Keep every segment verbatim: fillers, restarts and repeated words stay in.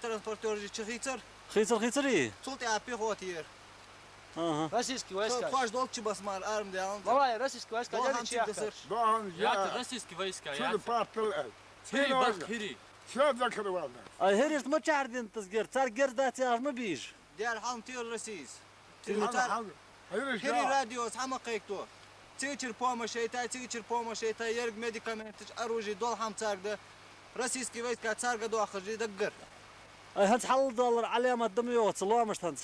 транспортёраш чу хийцар. Хийцар, хийцар и? Цул тӀехьагӀа пехота яр. Ага. Российский войска. Тхо-, тхоаш долча баса мара арам даьлан. Малай, российский войска. Дол хӀама цига дасар. Яккха российский войска, яккха. Партал ай. ХӀирий, бах, хӀирий. Всё закрывал нас. Ай, хӀирашта ма чардин тас герз, цар герз дац яхаш ма бий уж. Дер хьалам тера Россис. Тера цар. ХӀирий радиос хӀама кхайкаду. Цигачара помощь яйтай, цигачара помощь яйтай, еррига медикаменташ, оружие, дол хӀама царга да. Российский войска царга доахаш даггара. Ай, хӀанз хьалдалар Ӏаламат да ма йоах цу лоамашта хӀанз.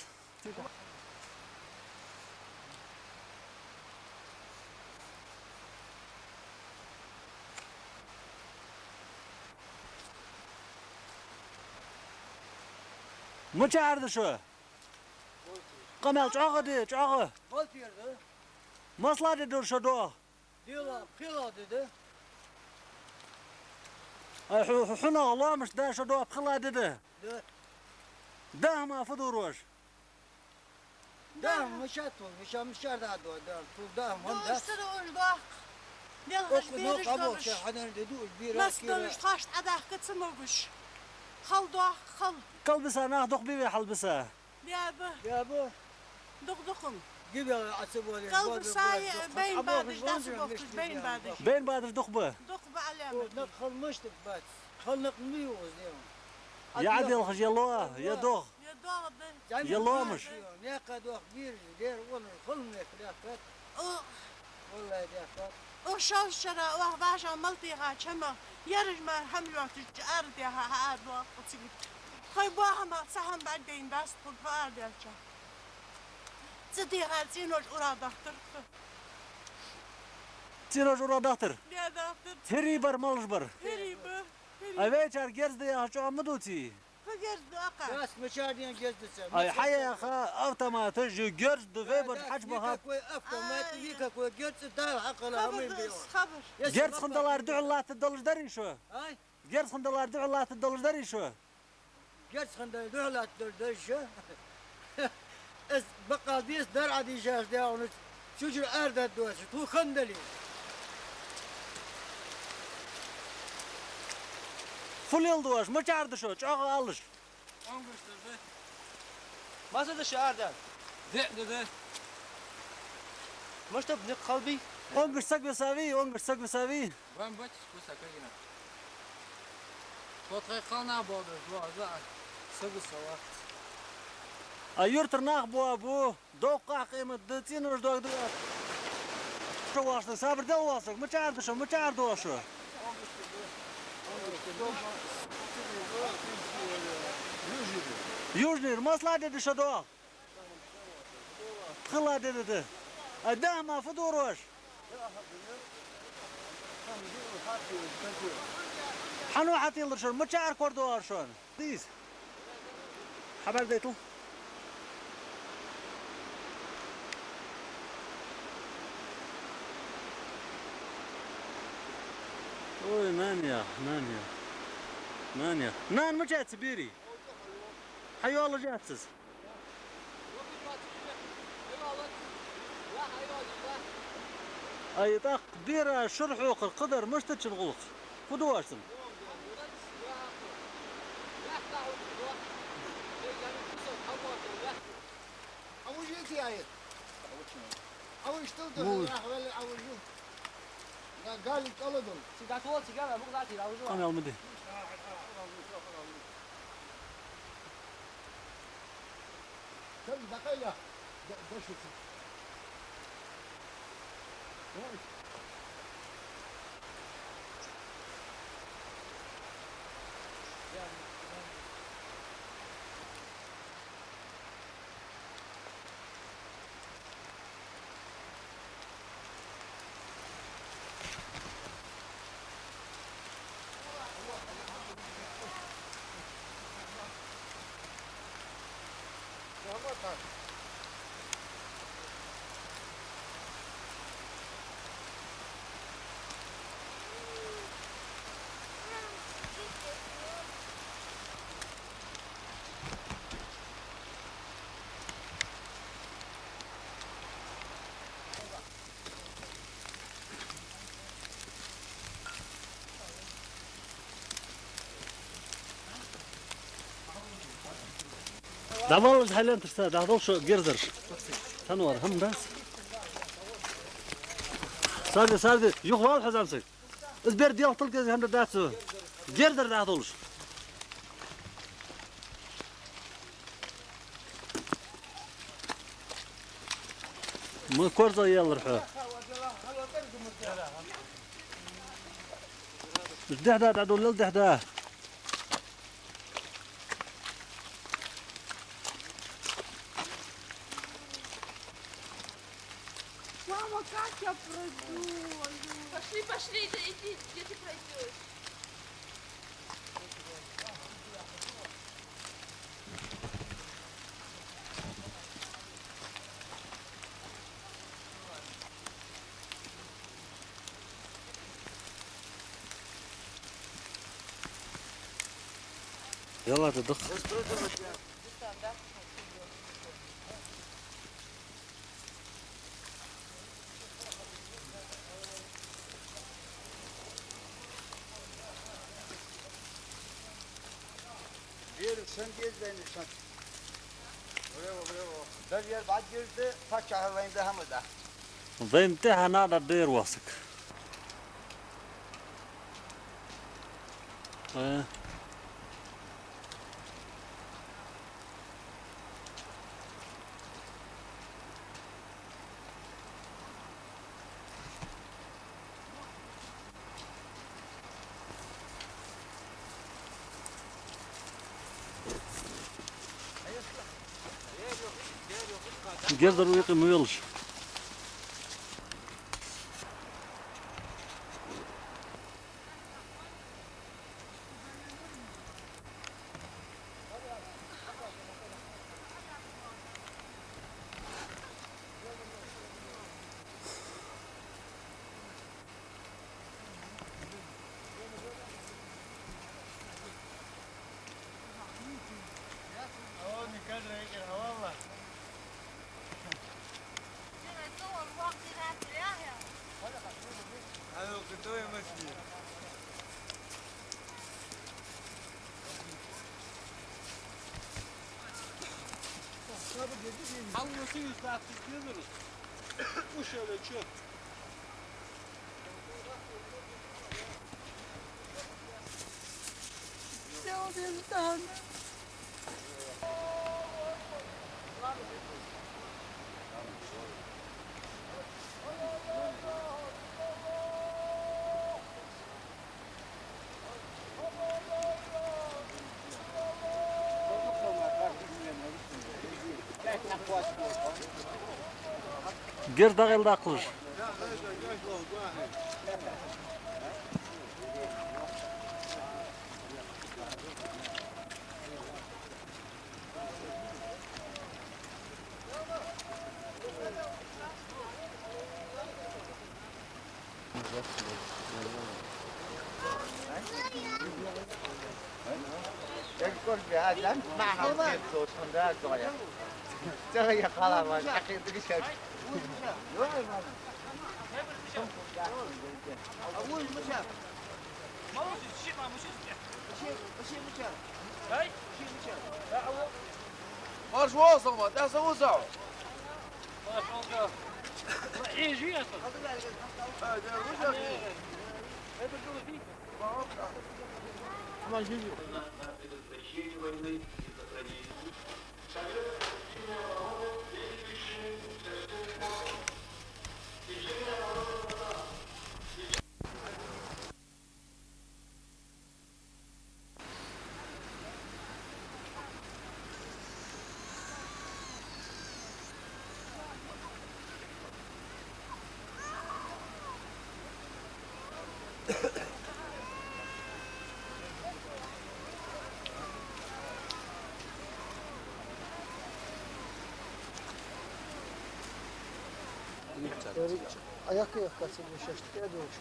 Мичара да шо? Къамаьл чӀоагӀа де, чӀоагӀа. Малтера да. Масала де дар шо доагӀа? Дела, пхелагӀа де да. Ай, хьу-, хьу-, хьунагӀа лоамаш да шо доагӀа, пхелагӀа де да? Да. Даха ма фу дора оаш? Даха ма ша тул, ма ша ма ша да доагӀа, да, тул даха ма да. Дууш тара уж доахк. Делхаш бераш долаш. Мас долаш тхоаш Ӏадахка ца могаш. Хала доахк, хала. Калбиса нах дукха бий вай хьалбиса? Баба. Баба. Дукха-дукха-м. Гибел а ца болаш, калбиса бадаш, бадаш, байн бадаш, дас бохкаш, байн бадаш. Байн бадаш дукха ба? Дукха ба Ӏаламат. О, нах хала мишта бац. Хала нах ма йий укхаза. Я Ӏаделхаш, я лоа, я догӀа. Я догӀа да. Я лоамаш. Некха дох бир, дер, вон, хала нах лехкат. О. Валлахьи, дехкат. О, шовзткъа шера, оаха баша малтийха чама, яраж мара хӀама йоацаш, арадаьха хьаара доагӀа цига. Тхоай боахама цхьа хӀама бӀаргадайна дац тхона тхо арадаьлча. Цу дегӀа цӀенош ура дахтар. ЦӀенош ура дахтар? Да, дахтар. ХӀирий бар, малаш бар? ХӀирий ба, хӀирий. А вайчар герз да яхаш чӀоагӀа ма дувций? Фу герз да акха? Газ мичара ден герз да ца? Ай, хьаяха автоматаш, герз да, вай барт хьачубаха. Никакой автомат, никакой герз да, хьакъала хӀама бе. Хабар. Герз хинна далар духьал латтаргдолаш дарий шо? Ай? Герз хинна далар духьал латтаргдолаш дарий шо? Герз хинна далар духьал латтаргдолаш дарий шо? Аз бакъал дийс дар Ӏадийшаш да хьона, чуджур арадаргдоацаш, тхо хинна дале. Фу леладу оаш, мичара да шо, чӀоагӀа алалаш. Онгаш да. Масса да шо арадаьнна? Де, де, де. Мишта ба, никъ хала бий? Онгаш саг висавий, онгаш саг висавий? Бамбач, вкуса кагина. Тхо тхоай кхалнах боагӀаш, ло, аз а саг висавац. А юртара нах боабу, доккхагӀа къемат да, цӀенош доагӀа да. Шо вахаш да, сабар дел вахаш, мичара да шо, мичара да шо? Южнера, масала де да шо доагӀа? ПхелагӀа де да. Ай, даха ма фу дора оаш? Хьан хьатӀадилла шоана? Мичара кор доагӀар шоана? Дийс. Хабар дайтал. Ой, нана я, нана я. Нана я. Нана, мича ца бери? Хьайоалаш яц из. Ай, тӀаккха бера шура хьокхар кхадар мишта да шун гӀулакх? Фу ду оаш цунна? Къамаьл ма де. ДӀавала из хьай ленташ, дӀадала шо герзараш. Танвар, хӀама дац. Сарди, сарди, юха вала хьо, зӀамсаг. Из бер делхтал гези хӀама дац. Герзар дӀадолаш. Ма корзагӀъеллар хьо. Из дехьа да, дӀадолал дехьа да. Мама, как я пройду? Пошли, пошли, иди, иди, где ты пройдёшь? Ялата дакх. Бер сен деза вайна шанс. Браво, браво. Дар ер бӀаргагирда, паччахьа вайна да хӀама да. Вайна тӀехьа нана дера васак. Э. Гердар векъа ма велаш. Алгосы из датсыз гезарус. Уж шоьле чу. Герз дӀагӀелла даккхалаш. Марш валсама, тӀехьа са вусав. Аяхка яхка ца гуш, шаштка а долуш.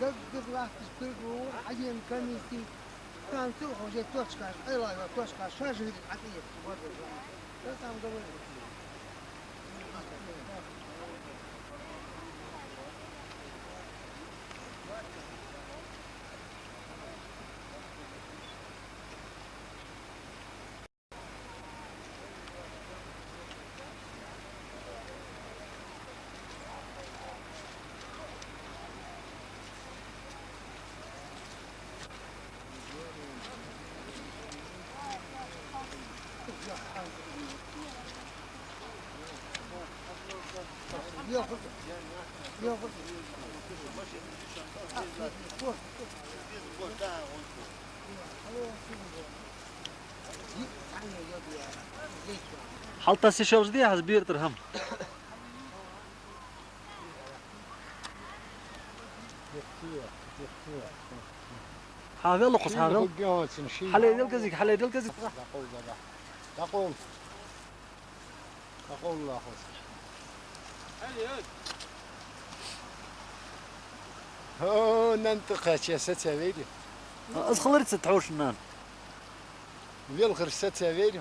Даггара латташ дергу, хьаена комиссий, танцу хуже точкаш, айла точкаш, шажири атиет, вот это. Что там говорить? Хьалтассаш йолаш дий хьа из бера тӀара хӀама? Хьавел, укхаза хьавел. Хьале дел кӀезига, хьале дел кӀезига. ДӀакъовла, дӀакъовла. ДӀакъовла, хоза. О, нана тӀакхаьча, саца вейли. Аз хиларца тхьовш, нана. Велхар саца вейли.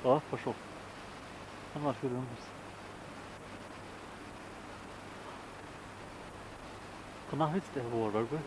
О, пошёл. Ана фирмас. Кхы нах вицтӀехьа вор баргу.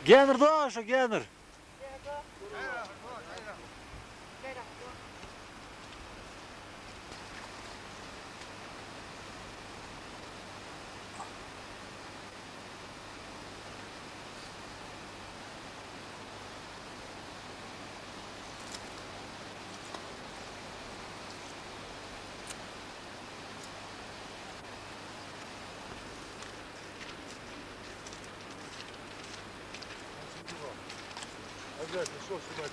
Генар доагӀа шо, генар? Обязательно, что снимать?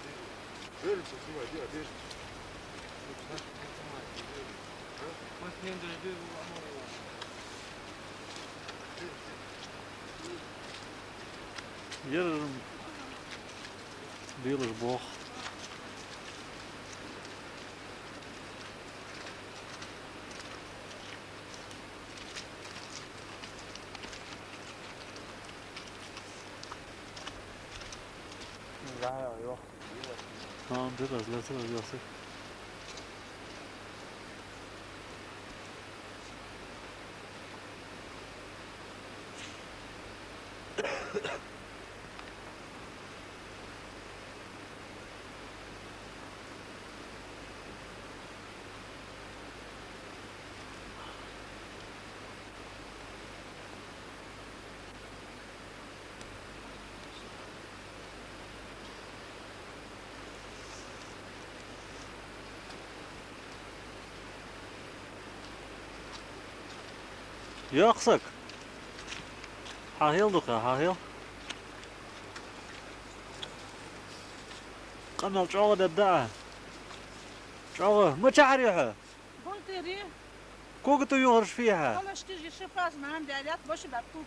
Беремся снимать, где, где? А? Ер белаш бох. Да, йо. Ха, дирас, лесарас, лесарас. Йоккха саг. Хьахьел дукха, хьахьел. Къамаьл чӀоагӀа дергда Ӏа. ЧӀоагӀа. Мичахьара я хьо? Бунтири. Кога тӀа юхараш фихьа? Палаш тижи шифас ман дялят баши бат кугуш.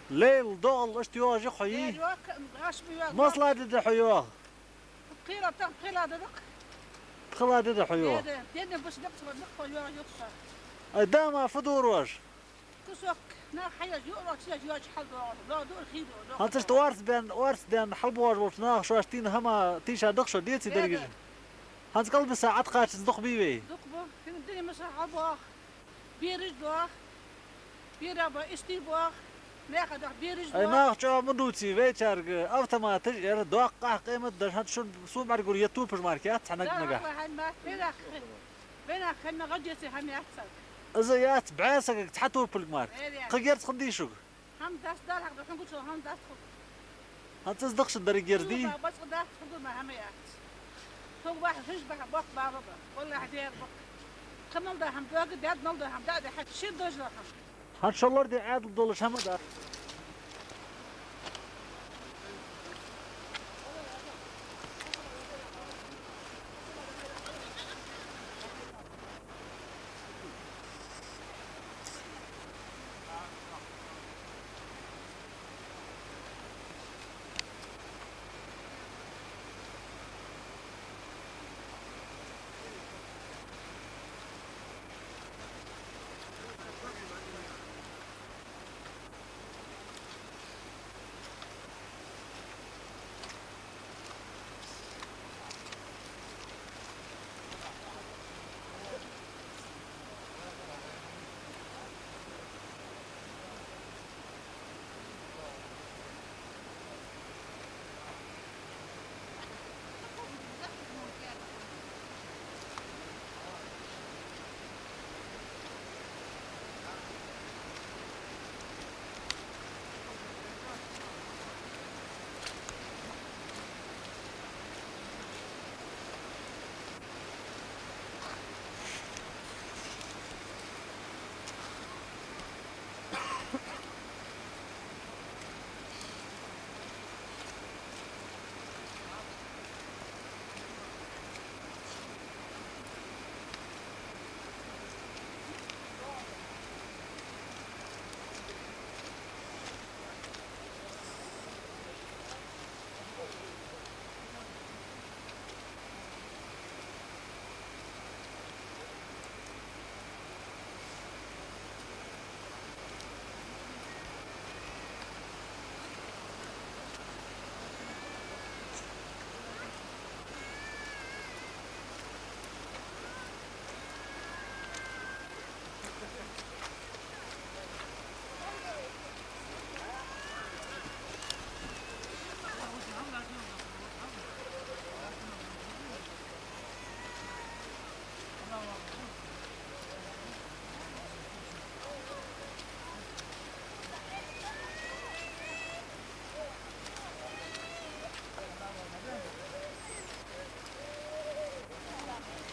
Лейл догӀал ишта йоагӀаш я хьо йий? Масала де да хьо йоагӀа? Пхила тах, пхила да дакх. Пхила да да хьо йоагӀа? Де, де, де, баши дакх, цхьа дакх хьо йоагӀа юкса. Ай, дама фу дора оаш? Кусок нах хьаяж юрочияж йоч хьал догӀа. До дур хи до. ХӀанз ишта орц бен, орц бен хьалбоагӀаш болча наха шоаш тина хӀама тийша дакх шо деций дерригаш? ХӀанз кӀалбиса Ӏаткъачунца дукха бий вай? Дукха ба. Хин дини маса хьалбоагӀа. Бераш доагӀа. Бера ба, истий боагӀа. Наьха дах бераш доагӀа. Ай, нах чӀоагӀа ма дувций, вайчарга автоматаш ер, доккха къемат даш, хӀанз шун су бӀаргур я тупаш маркет, цхьа наг нагахь. Вена хенна гӀадеси хӀама яц цар. Из яц бӀаь сагага цхьа тупалг марка. Кхы герз хиннадий шуга? ХӀама дац, Дала хьакъ да, хьона гучо хӀама дац хьога. ХӀанз из дахча деррига герз дий? Цу ба-, бацкъа дац хьога ма хӀама яц. Хьога вахь хӀиж бахь боккха бала ба. Валлахь, дер боккха. Кхы мел да хӀама доага, дад мел да хӀама да, да хьа шин дожа хӀама. ХӀанз шоллар де Ӏаьдал долаш хӀама да.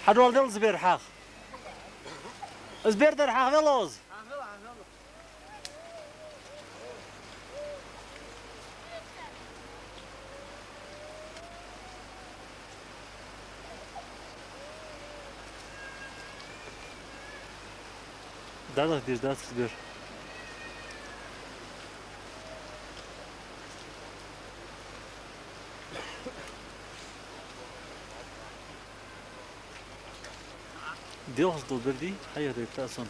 Хьажол дел из бер хьаха. Из бер дар хьаха велла из. ДӀадахьа дезаш дац из бер. Делхаш дола бер дий, хьайгара дайта сона.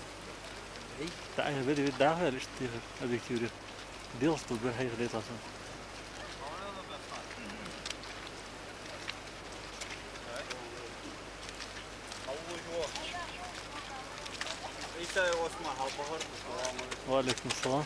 Эй? ДӀа хьайгара бер, бер дӀахо яр иштта тӀехьа объективера. Делхаш дола бер хьайгара дайта сона. Ва Ӏалайкум салам.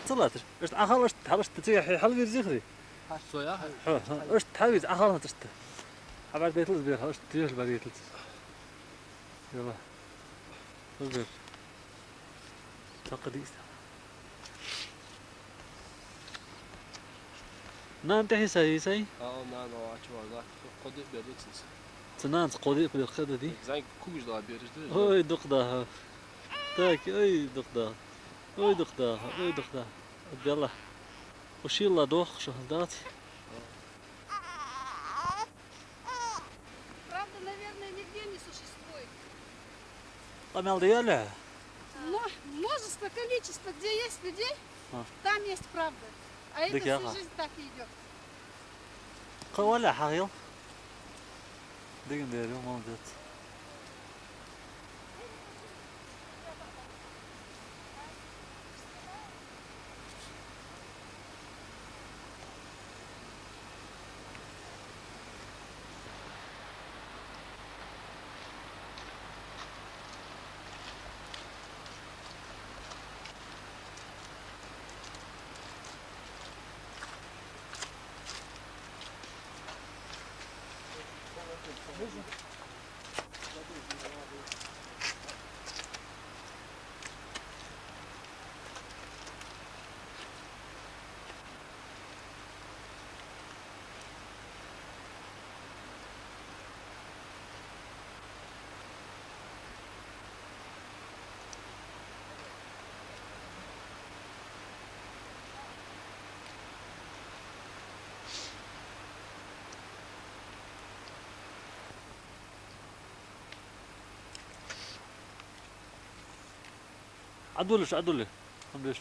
Ца латташ. Иштта Ӏохайла, иштта хьал, иштта цига хье-, хьалвийрза хьо. Со яхар? Хьо, хьо, иштта хьалвийрза, Ӏохайла хьо иштта. Хьабар дайтал из бер, хьал иштта тешал бар дайтал цига. Йола. Из бер. Цакъа дийста. Нана тӀехьа йисай, йисай? Ау, нана ваьча вала. Кхо-диъ бер да цунца. Цу нанас кхо-диъ, кхо-диъ кхы да дий? Зай кугаш да бераш да. Ой, дукха да хьа. Так, ой, дукха да. Ой, дукха да хьа, ой, дукха да. Белла. Укх шийла дохаш дац. Правда, наверное, нигде не существует. Къамаьл да яьлла? Мо-, множество, количество, где есть людей, а, там есть правда. А это всю жизнь так и идёт. Кхы вале хьагӀел. Дика дер, молодец. Ӏадулаш, Ӏадулаш. Хьан беш?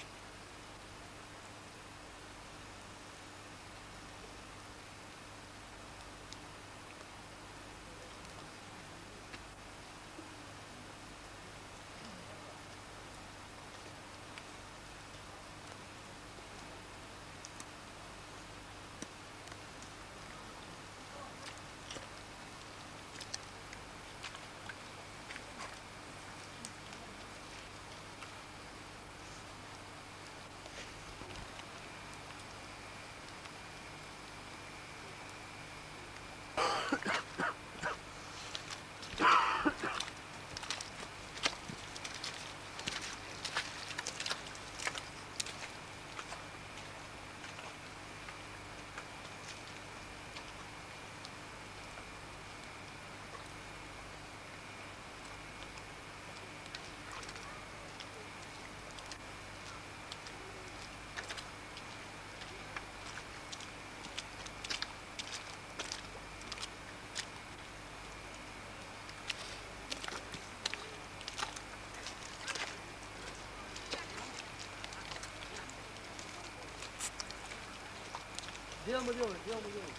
Делай ма делай, делай ма делай.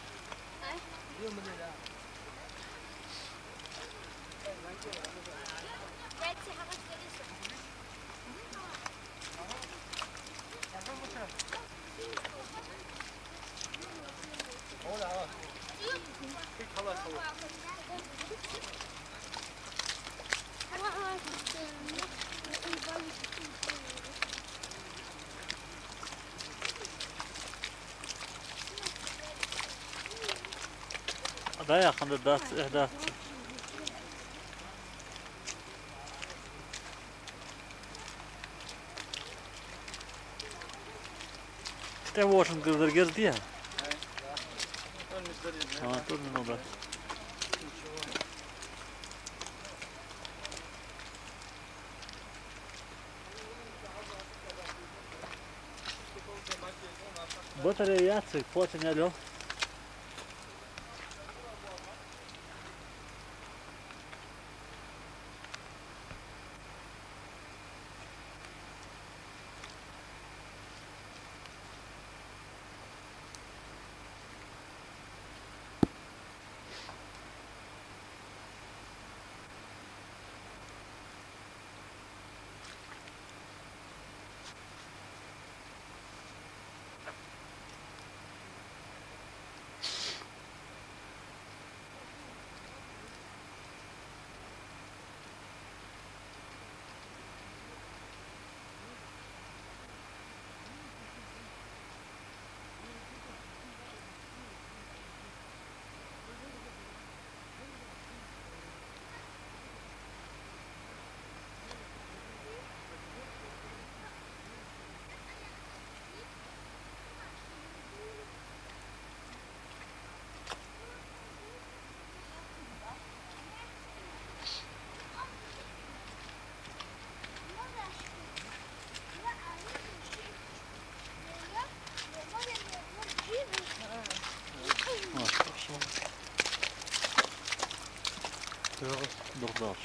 А? Делай ма делай, а. Яйца хьагӀаш делай со. Да, яхандар дац, э, дац. Ты вошен герзар герз дий? А, тоже не надо. Батарея яц, кхоачан ял йоах. Дурдалаш.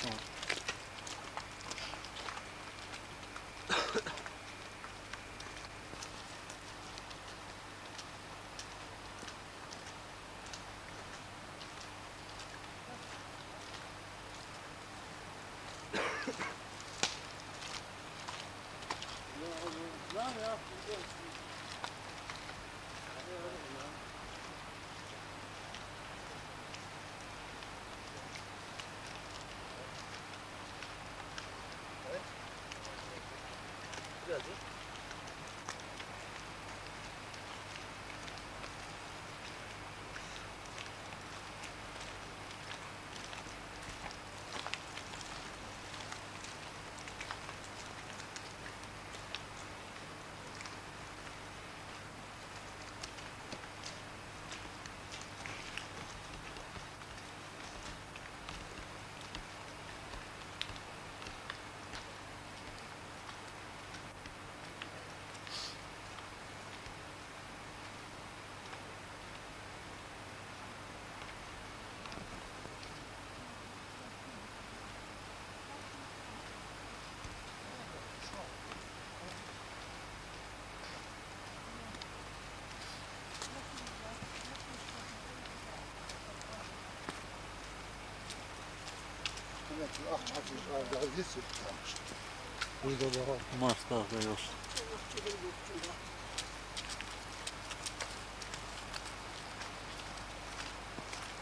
Мастагӏа йош.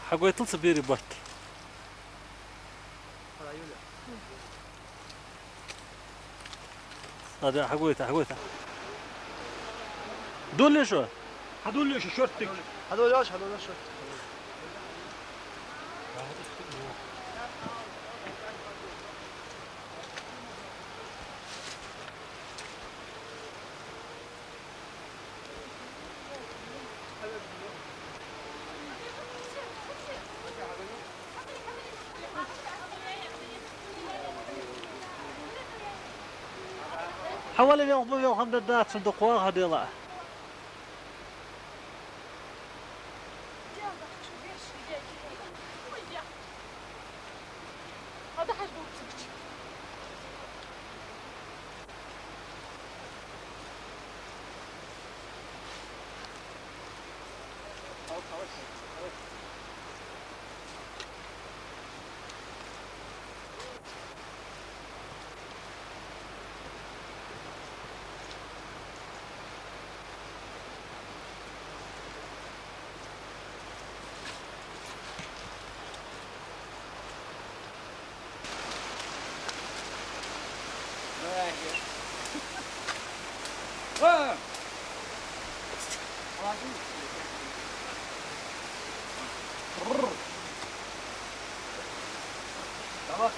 Хьагойтал цу берий барт. Ада, хьагойта, хьагойта. Дуллий шо? Хьадуллий шо, шорттиг. Хьадуллий шо, хьадуллий шо. Хьавола, вевха ма вевха хӀама дац, цун дукха ваха хьо дела. Хьа?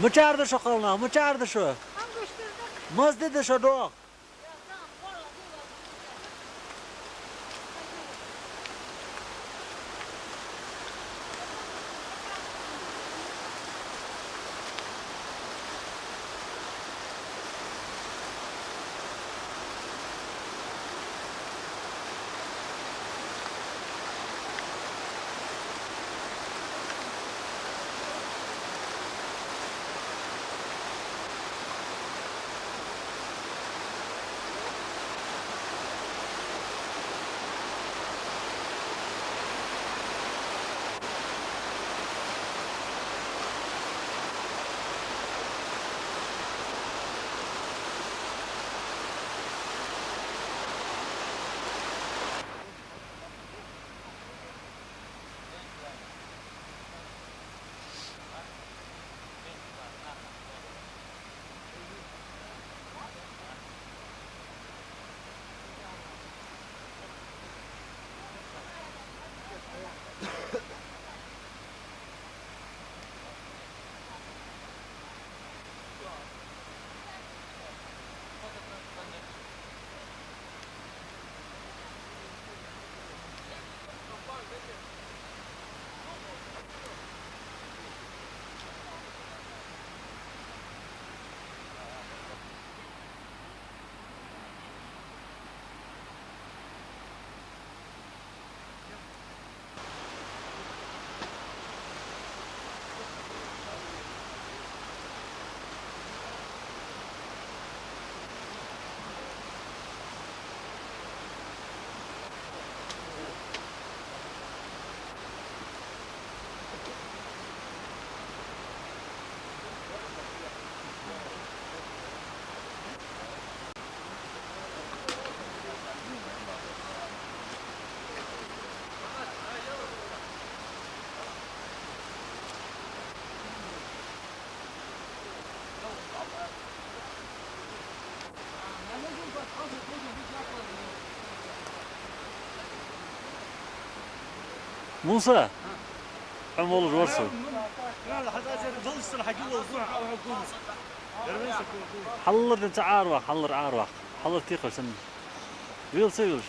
Мичара да шо, кхалнах, мичара да шо? Мазде да шо, дох. Муса, хьо молаш вар со? Хьаллара ден ца Ӏараваккха, хьаллара Ӏараваккха. Хьаллара текхар санна. Вел ца велаш.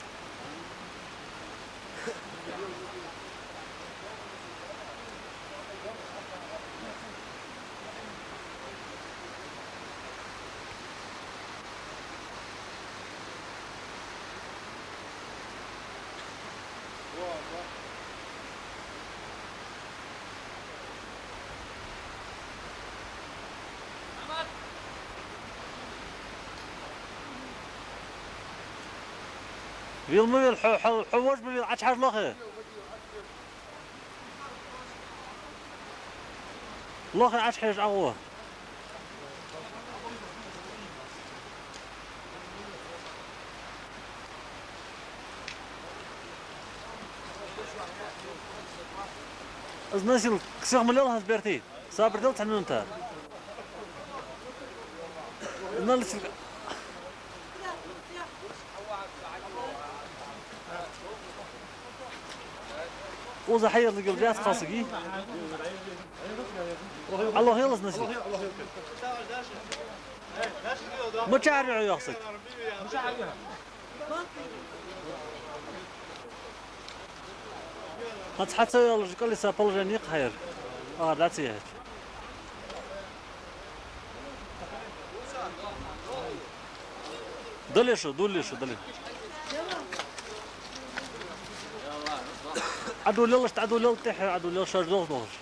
Вел ма вел, хьо, хьо, хьо вож ма вел, Ӏочухьажа лохе. Лохе Ӏочухьежа Ӏагӏо. Из носилка сиха ма лелхалда, берти. Сабар дел цхьан минута. Из носилка. Укхаза хьаерзаргйола бац кхалсаг. Алло, хьелаз носилка. Мичара вихьа йоах саг? Хьаца, хьаца йоаллаш колеса положени кхайра. Ара, дац яхьач. Дале шо, дулле шо, дале. Ӏадуллалаш, Ӏадуллал тӀехьа, Ӏадуллал шоаш дохаш, дохаш.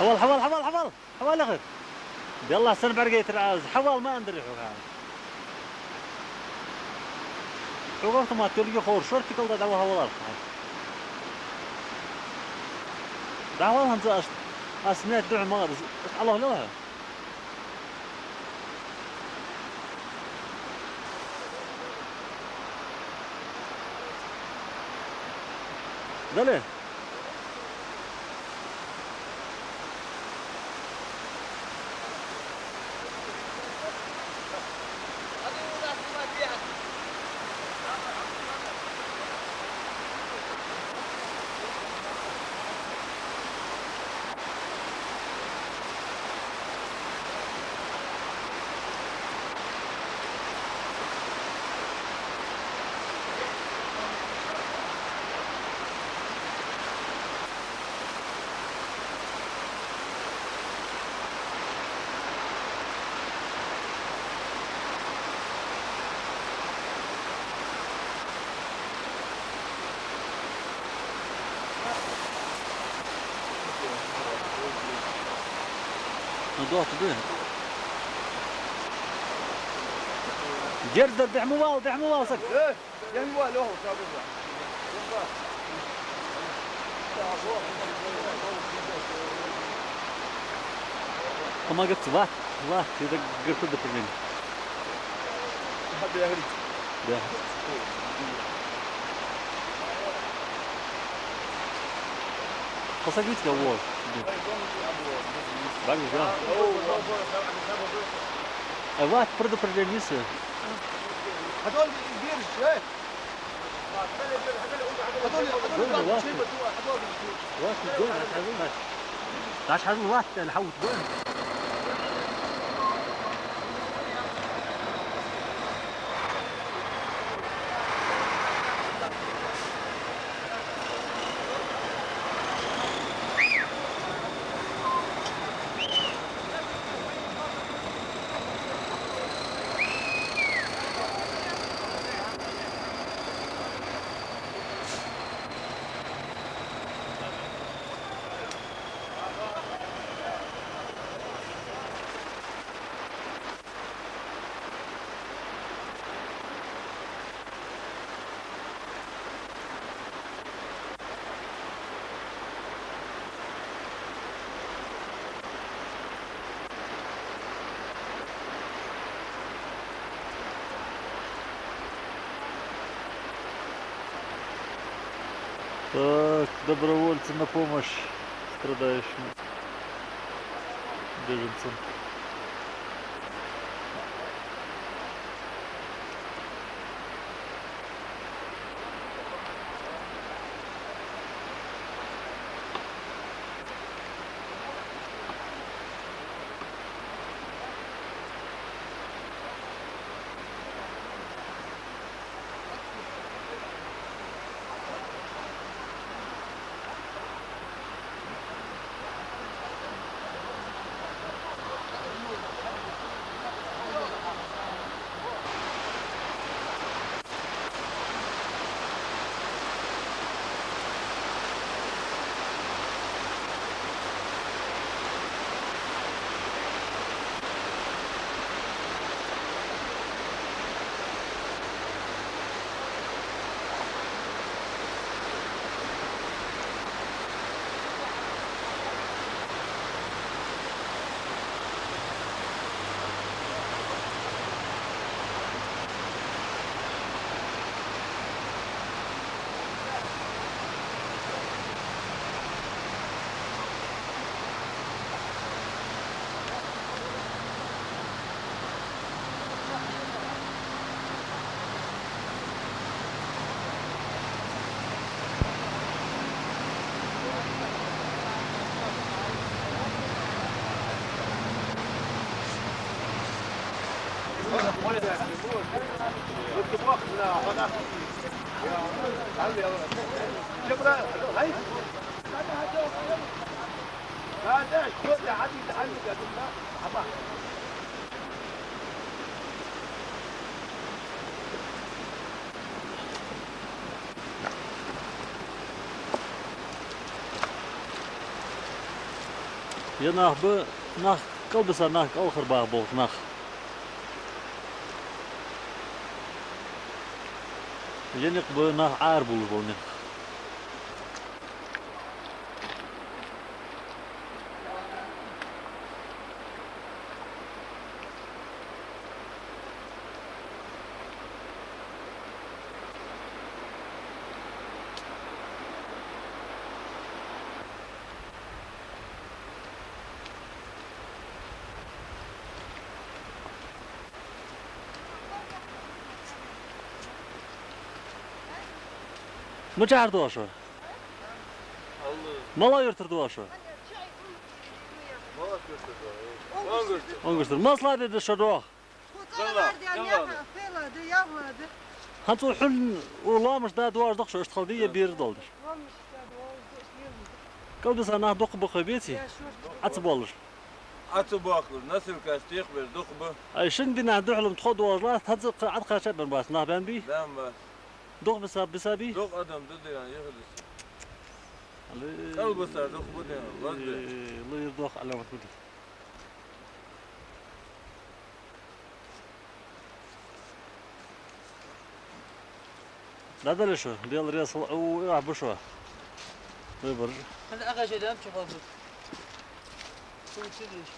Хьавоал, хьавоал, хьавоал, хьавоал! Хьавоал, яхар. Деллахь, сенна бӀаргагайтар аз? Хьавоал, ма андарий хьога. Хьога автомат йолга ховр, шортта кӀалда дӀавала, хьавоалар. ДӀавала хӀанз аз, аз наьха духьа ма гӀар, аз Ӏалохлел хьо. Дале. Ну, дохьа ду. Дерза дар, дехьа ма вала, дехьа ма вала, саг. Э, дехьа ма вала, Лёха, саг. Помогать, ват, ват, это гырты, например. Да. Посадите кого? Барин, да. А вот предупреждение есть. Хьадоал, бераш, э? Хьадоал, хьадоал, Дона, вахт. Вахт, Дона, хьадоал. Даш хьадоал, вахт, хьавут, Дона. Так, добровольцы на помощь страдающим беженцам. Ер нах ба, нах, кӀалбиса нах, кӀалхарбаха болча нах. Ер никъ ба нах Ӏарбувлаш бола никъ. Мичара доагӀа шо? Малой-Юртара доагӀа шо? Онгуштара. Масала де да шо доагӀа? ХӀанз цу хьун у лоамаш да доагӀаш да шо, иштта хала дий е бераш дола да шо? КӀалбиса нах дукха ба-кх вай, беций? Ӏа ца боаллаш. Ӏа ца боахкаш, носилкаш тӀехбеш дукха ба. Ай, шин дийнахьа духьала тхо доагӀаш латт, хӀанз кхы Ӏа кхаьча бен бац, нах бен бий? Бен бац. Дукха биса, биса бий? Дукха адам да дийна, яхилис. Али. КӀалбиса дукха ба дийна, лазбе. Э, луйр дох Ӏаламат ба. Дадале шо, Даьла раьза хилва, у, ахь ба шо. Выбор. Хьан агӀа шо дам чу хабут. Су чилиш.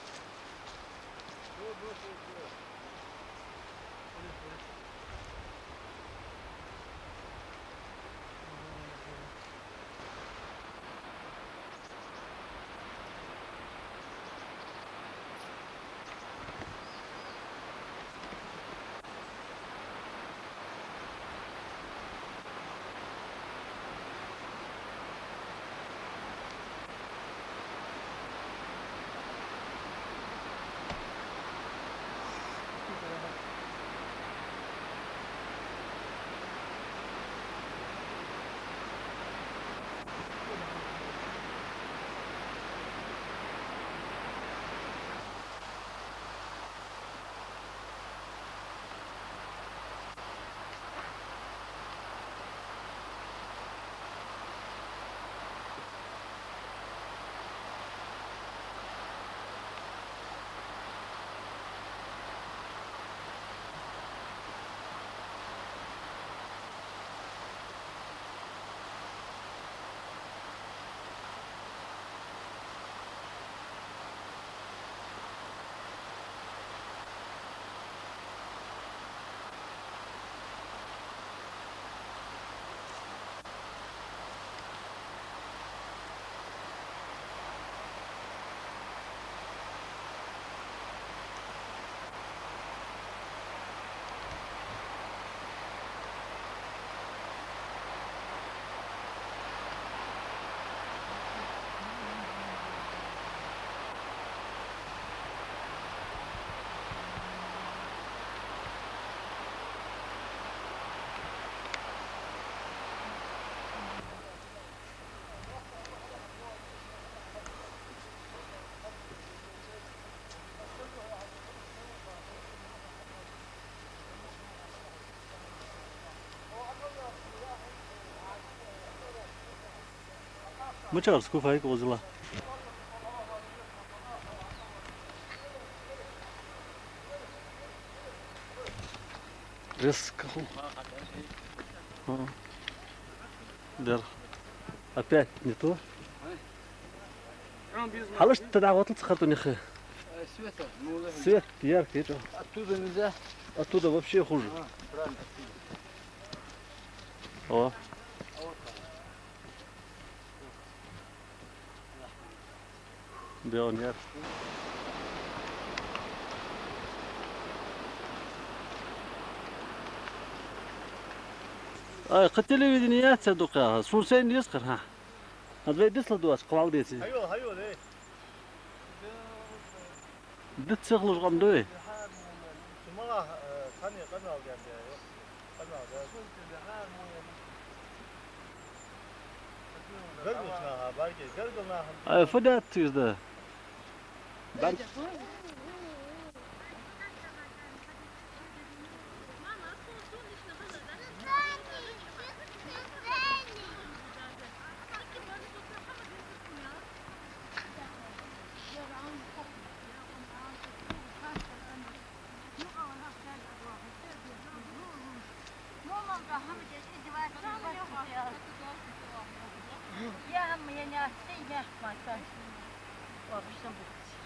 Мичара скуфайка озила? Резко. А. Дер. Опять не то. Хьалашта дӀагӀоттал цхьа хӀама тӀа ниххе. Э, света, ну, да. Свет яркий, чё? Оттуда нельзя. Оттуда вообще хуже. А, правильно, оттуда. О. А вот так. Де он яр. Ай, кхы телевидени яц цар дукха. Сона сайна деза кхы, хӀа. Ад вай дицлуш доацаш, кхы вӀалла деций? Хьайола, хьайола, эй. Диц ца хулаш къам да вай. Цу мала, э, цхьанне къамаьл даьннад, йоах. Къамаьл даьд. Гаргалча наха, бӀаргий, гаргара наха. Ай, фу даьд из да? Бар-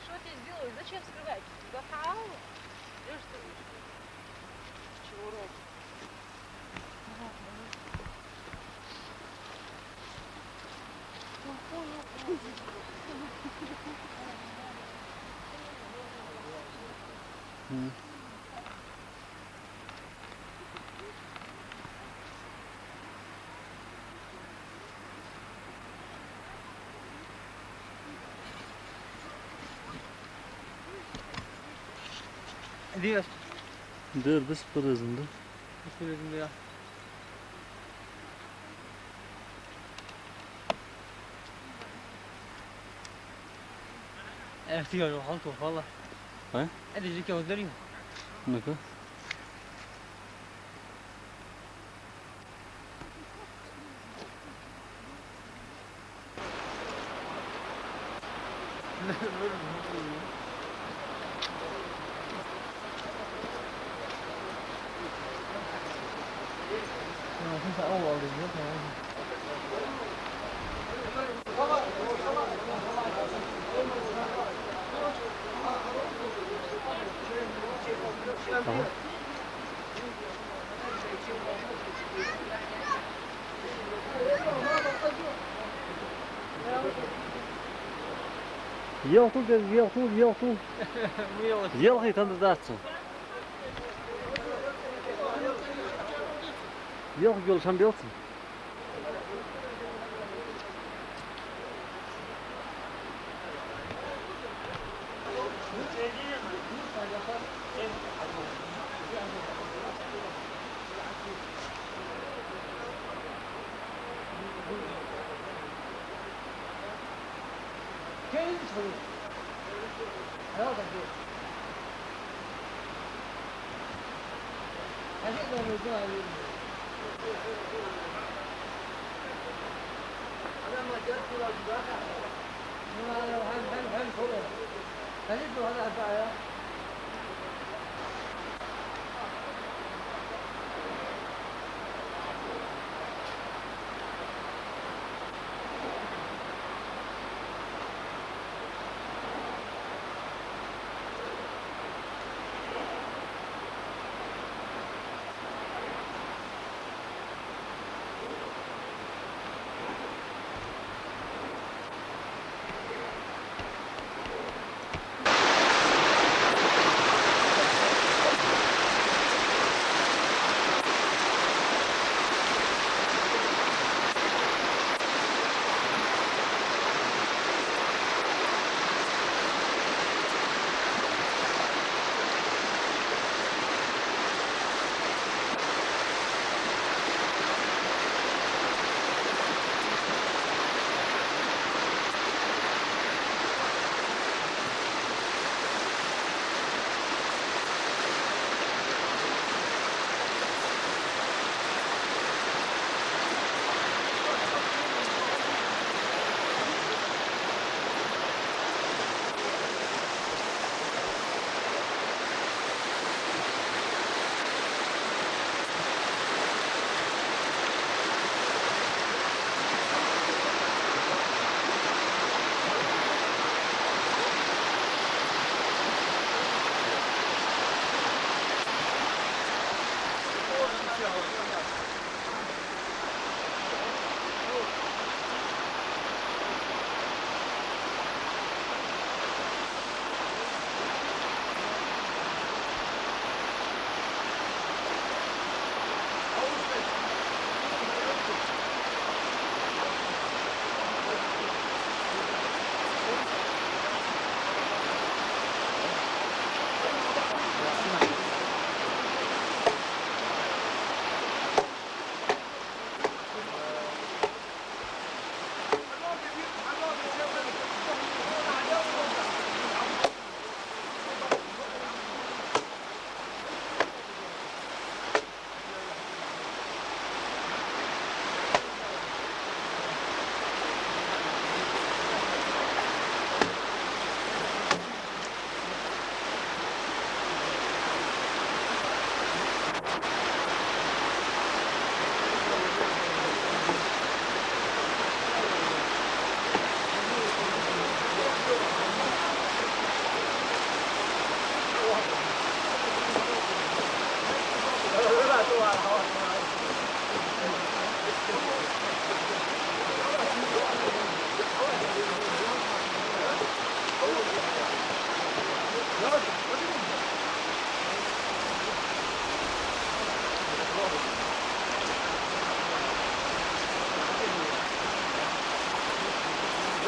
Что ты сделал? Зачем скрывать? Захаал? Чего ради? Дер бисбаризм да? Бисбаризм да, я. Э, ты говорю, халту, хала. А? Это же кого дарил? Ну-ка. Елху, елху, елху. Елхий танда дац. Елхий гулшан белцин.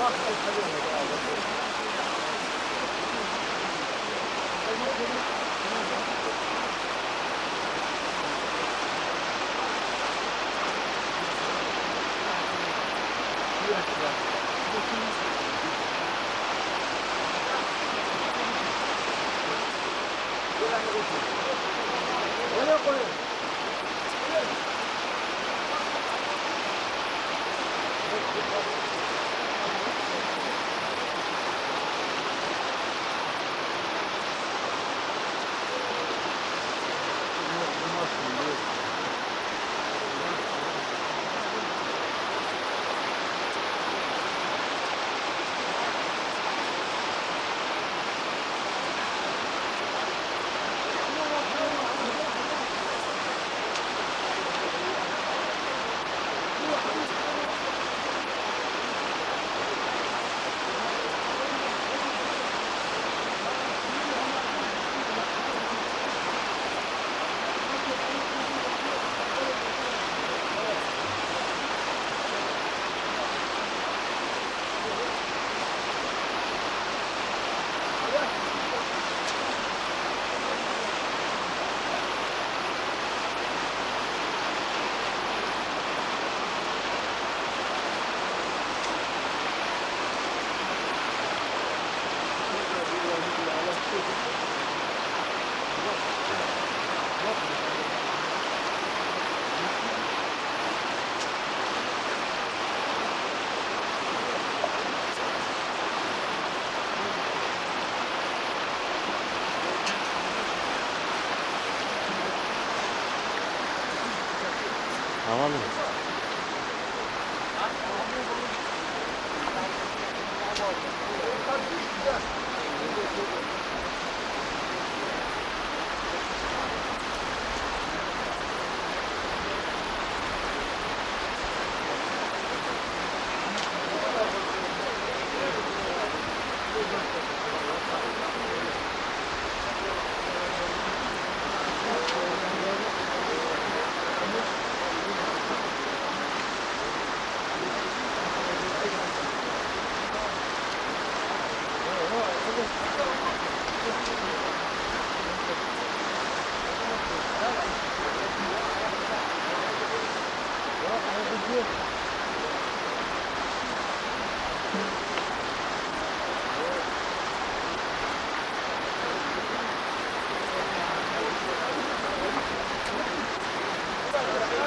Молодец.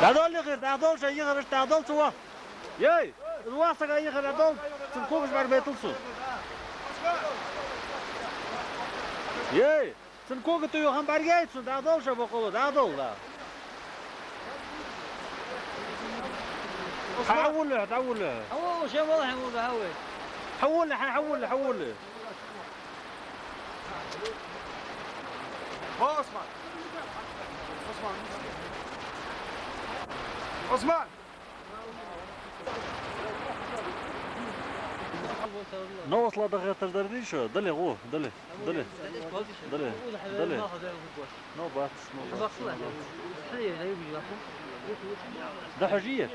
ДӀадолла йихар, дӀадолла шо йихар, иштта дӀадолла цу ваха. Ей, из ваха сага йихар дӀадолла, цун когаш бӀаргабайтал цо. Ей, цун кога тӀа юха бӀаргаяй цун, дӀадолла шо бокъонца, дӀадолла, да. Хьавола, хьавола. Хьавола, шоай вала хьавола, хьавола. Хьавола, хьа-, хьавола, хьавола. Ва, Ӏусман. Ӏусман. Ӏусман. Новосла дахьийтар дар дий шо? Дале, гӀо, дале, дале. Дале, дале. Но бац, но бац, но бац. Да хьажи.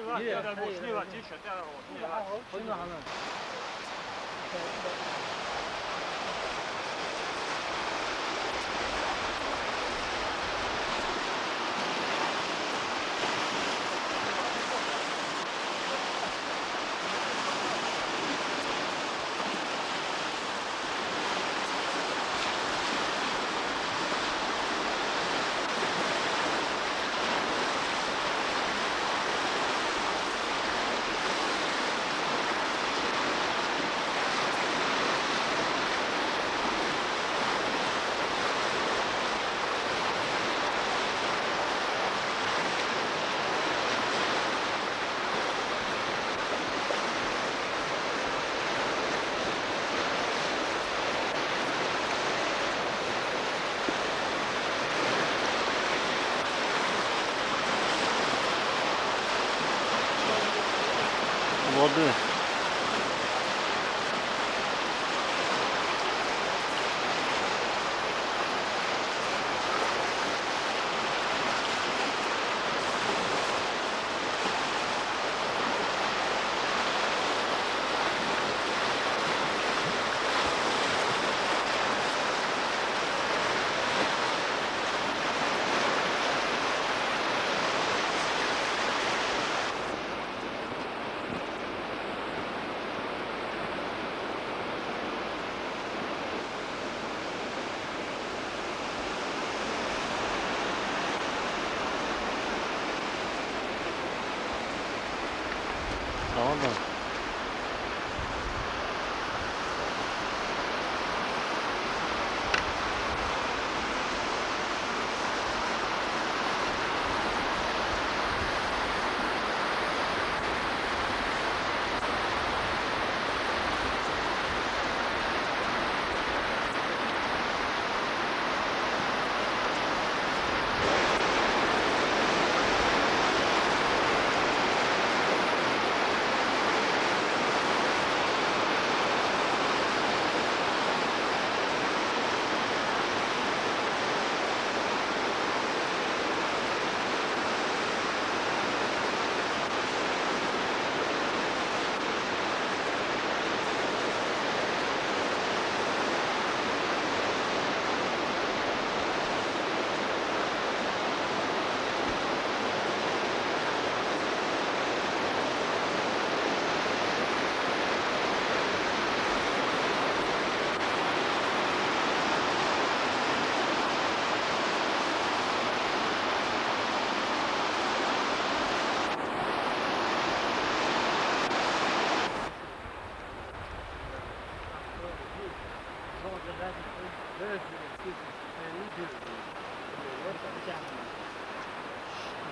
Воды. Ладно.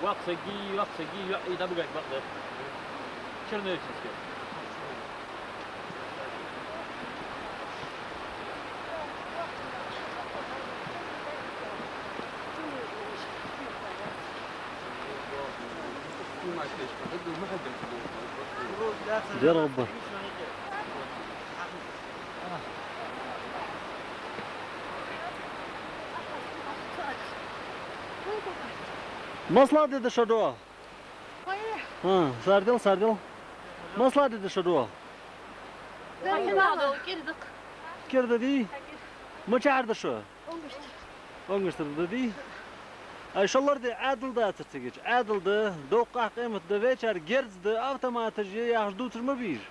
Вахсаги, вахсаги, йоӀ, и дабгаш бакъда. Чернышевский. Дерба. Масала де да шо дуа? Ой. А, сардил, сардил. Масала де да шо дуа? Да, да, да. КӀира да-кх. КӀира да дий? Мичара да шо? Онгашта. Онгашта да дий? Ай, шоллагӀа де Ӏаьдал дацар цига. Ӏаьдал да, доккхагӀа къемат да, вайчар герз да, автоматаш я яхаш дувцаш ма бий уж.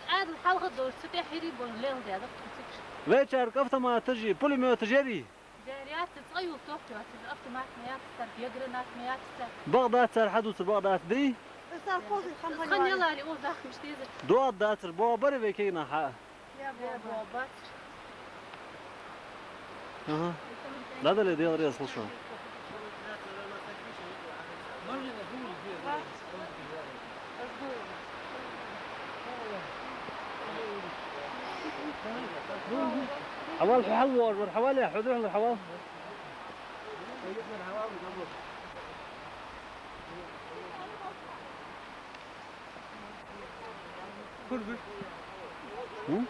Ӏаьдал хьалха долаш, цу тӀа хӀирий болаш леладаьд-кх цига. Вайчарга автоматаш я, пулемёташ ярий? Дер яц, цкъа юл тох йоацаш, автомат ма яц цар, я гранат ма яц цар. Бакъ дац цар хьадувцар, бакъ дац дий? Цар кхозий хам хьан Хан яли? Ялали, о, захмаш деза. ДоагӀа дацар, боагӀа барий вай кегий нах хьа? Я, я, боагӀа бацар. Аха. ДӀадале, Даьла раьза хилва шоана. Хьавал, хьо хьалвоагӀаш вар, хьавал, хьо духьал хьавал. Курбир. Хм?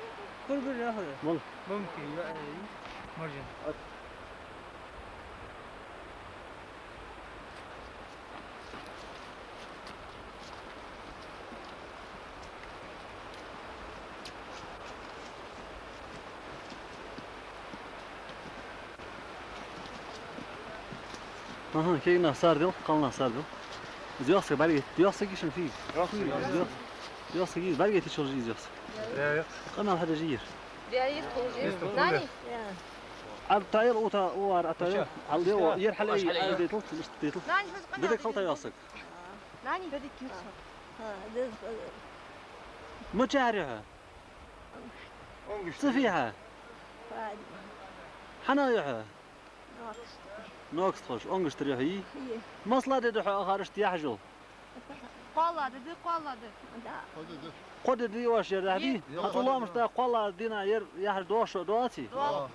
Курбир яхар. Мал. Мамки, я, э, маржин. Аха, кегий нах сардил, кхалнах сардил. Из йоахсаг бӀаргайт, йоахсаг йишин фиг. Йоахсаг, йоахсаг. Йоахсаг из, бӀаргайт йиш йолаш из йоахсаг. Къамаьл хьадеш йир. Нани? Ӏа тӀаийла, ута, увар, ата. Хьал де, ер хьал ай, хьал ай. Детал, детал. Нани, хьуз къамаьл. Дадек хьалта йоахсаг. Нани? Дадек юрса. Ха, дез, э, Мичара я хьо? Цифи хьа? Фадима. Хьанах я хьо? Нокста. Нокста хьош, онгаш тара я хьо, йий? Йий. Масала де да хьо ахарашта яхьаш йола? Кхоалагӏа да, кхоалагӏа да. Да. Кхо де да оаш ер яхьаш дий? Йий. Хьа цу лоамашта кхоалагӏа дийнахьа ер яхьаш доагӏаш шо доаций? Доагӏа.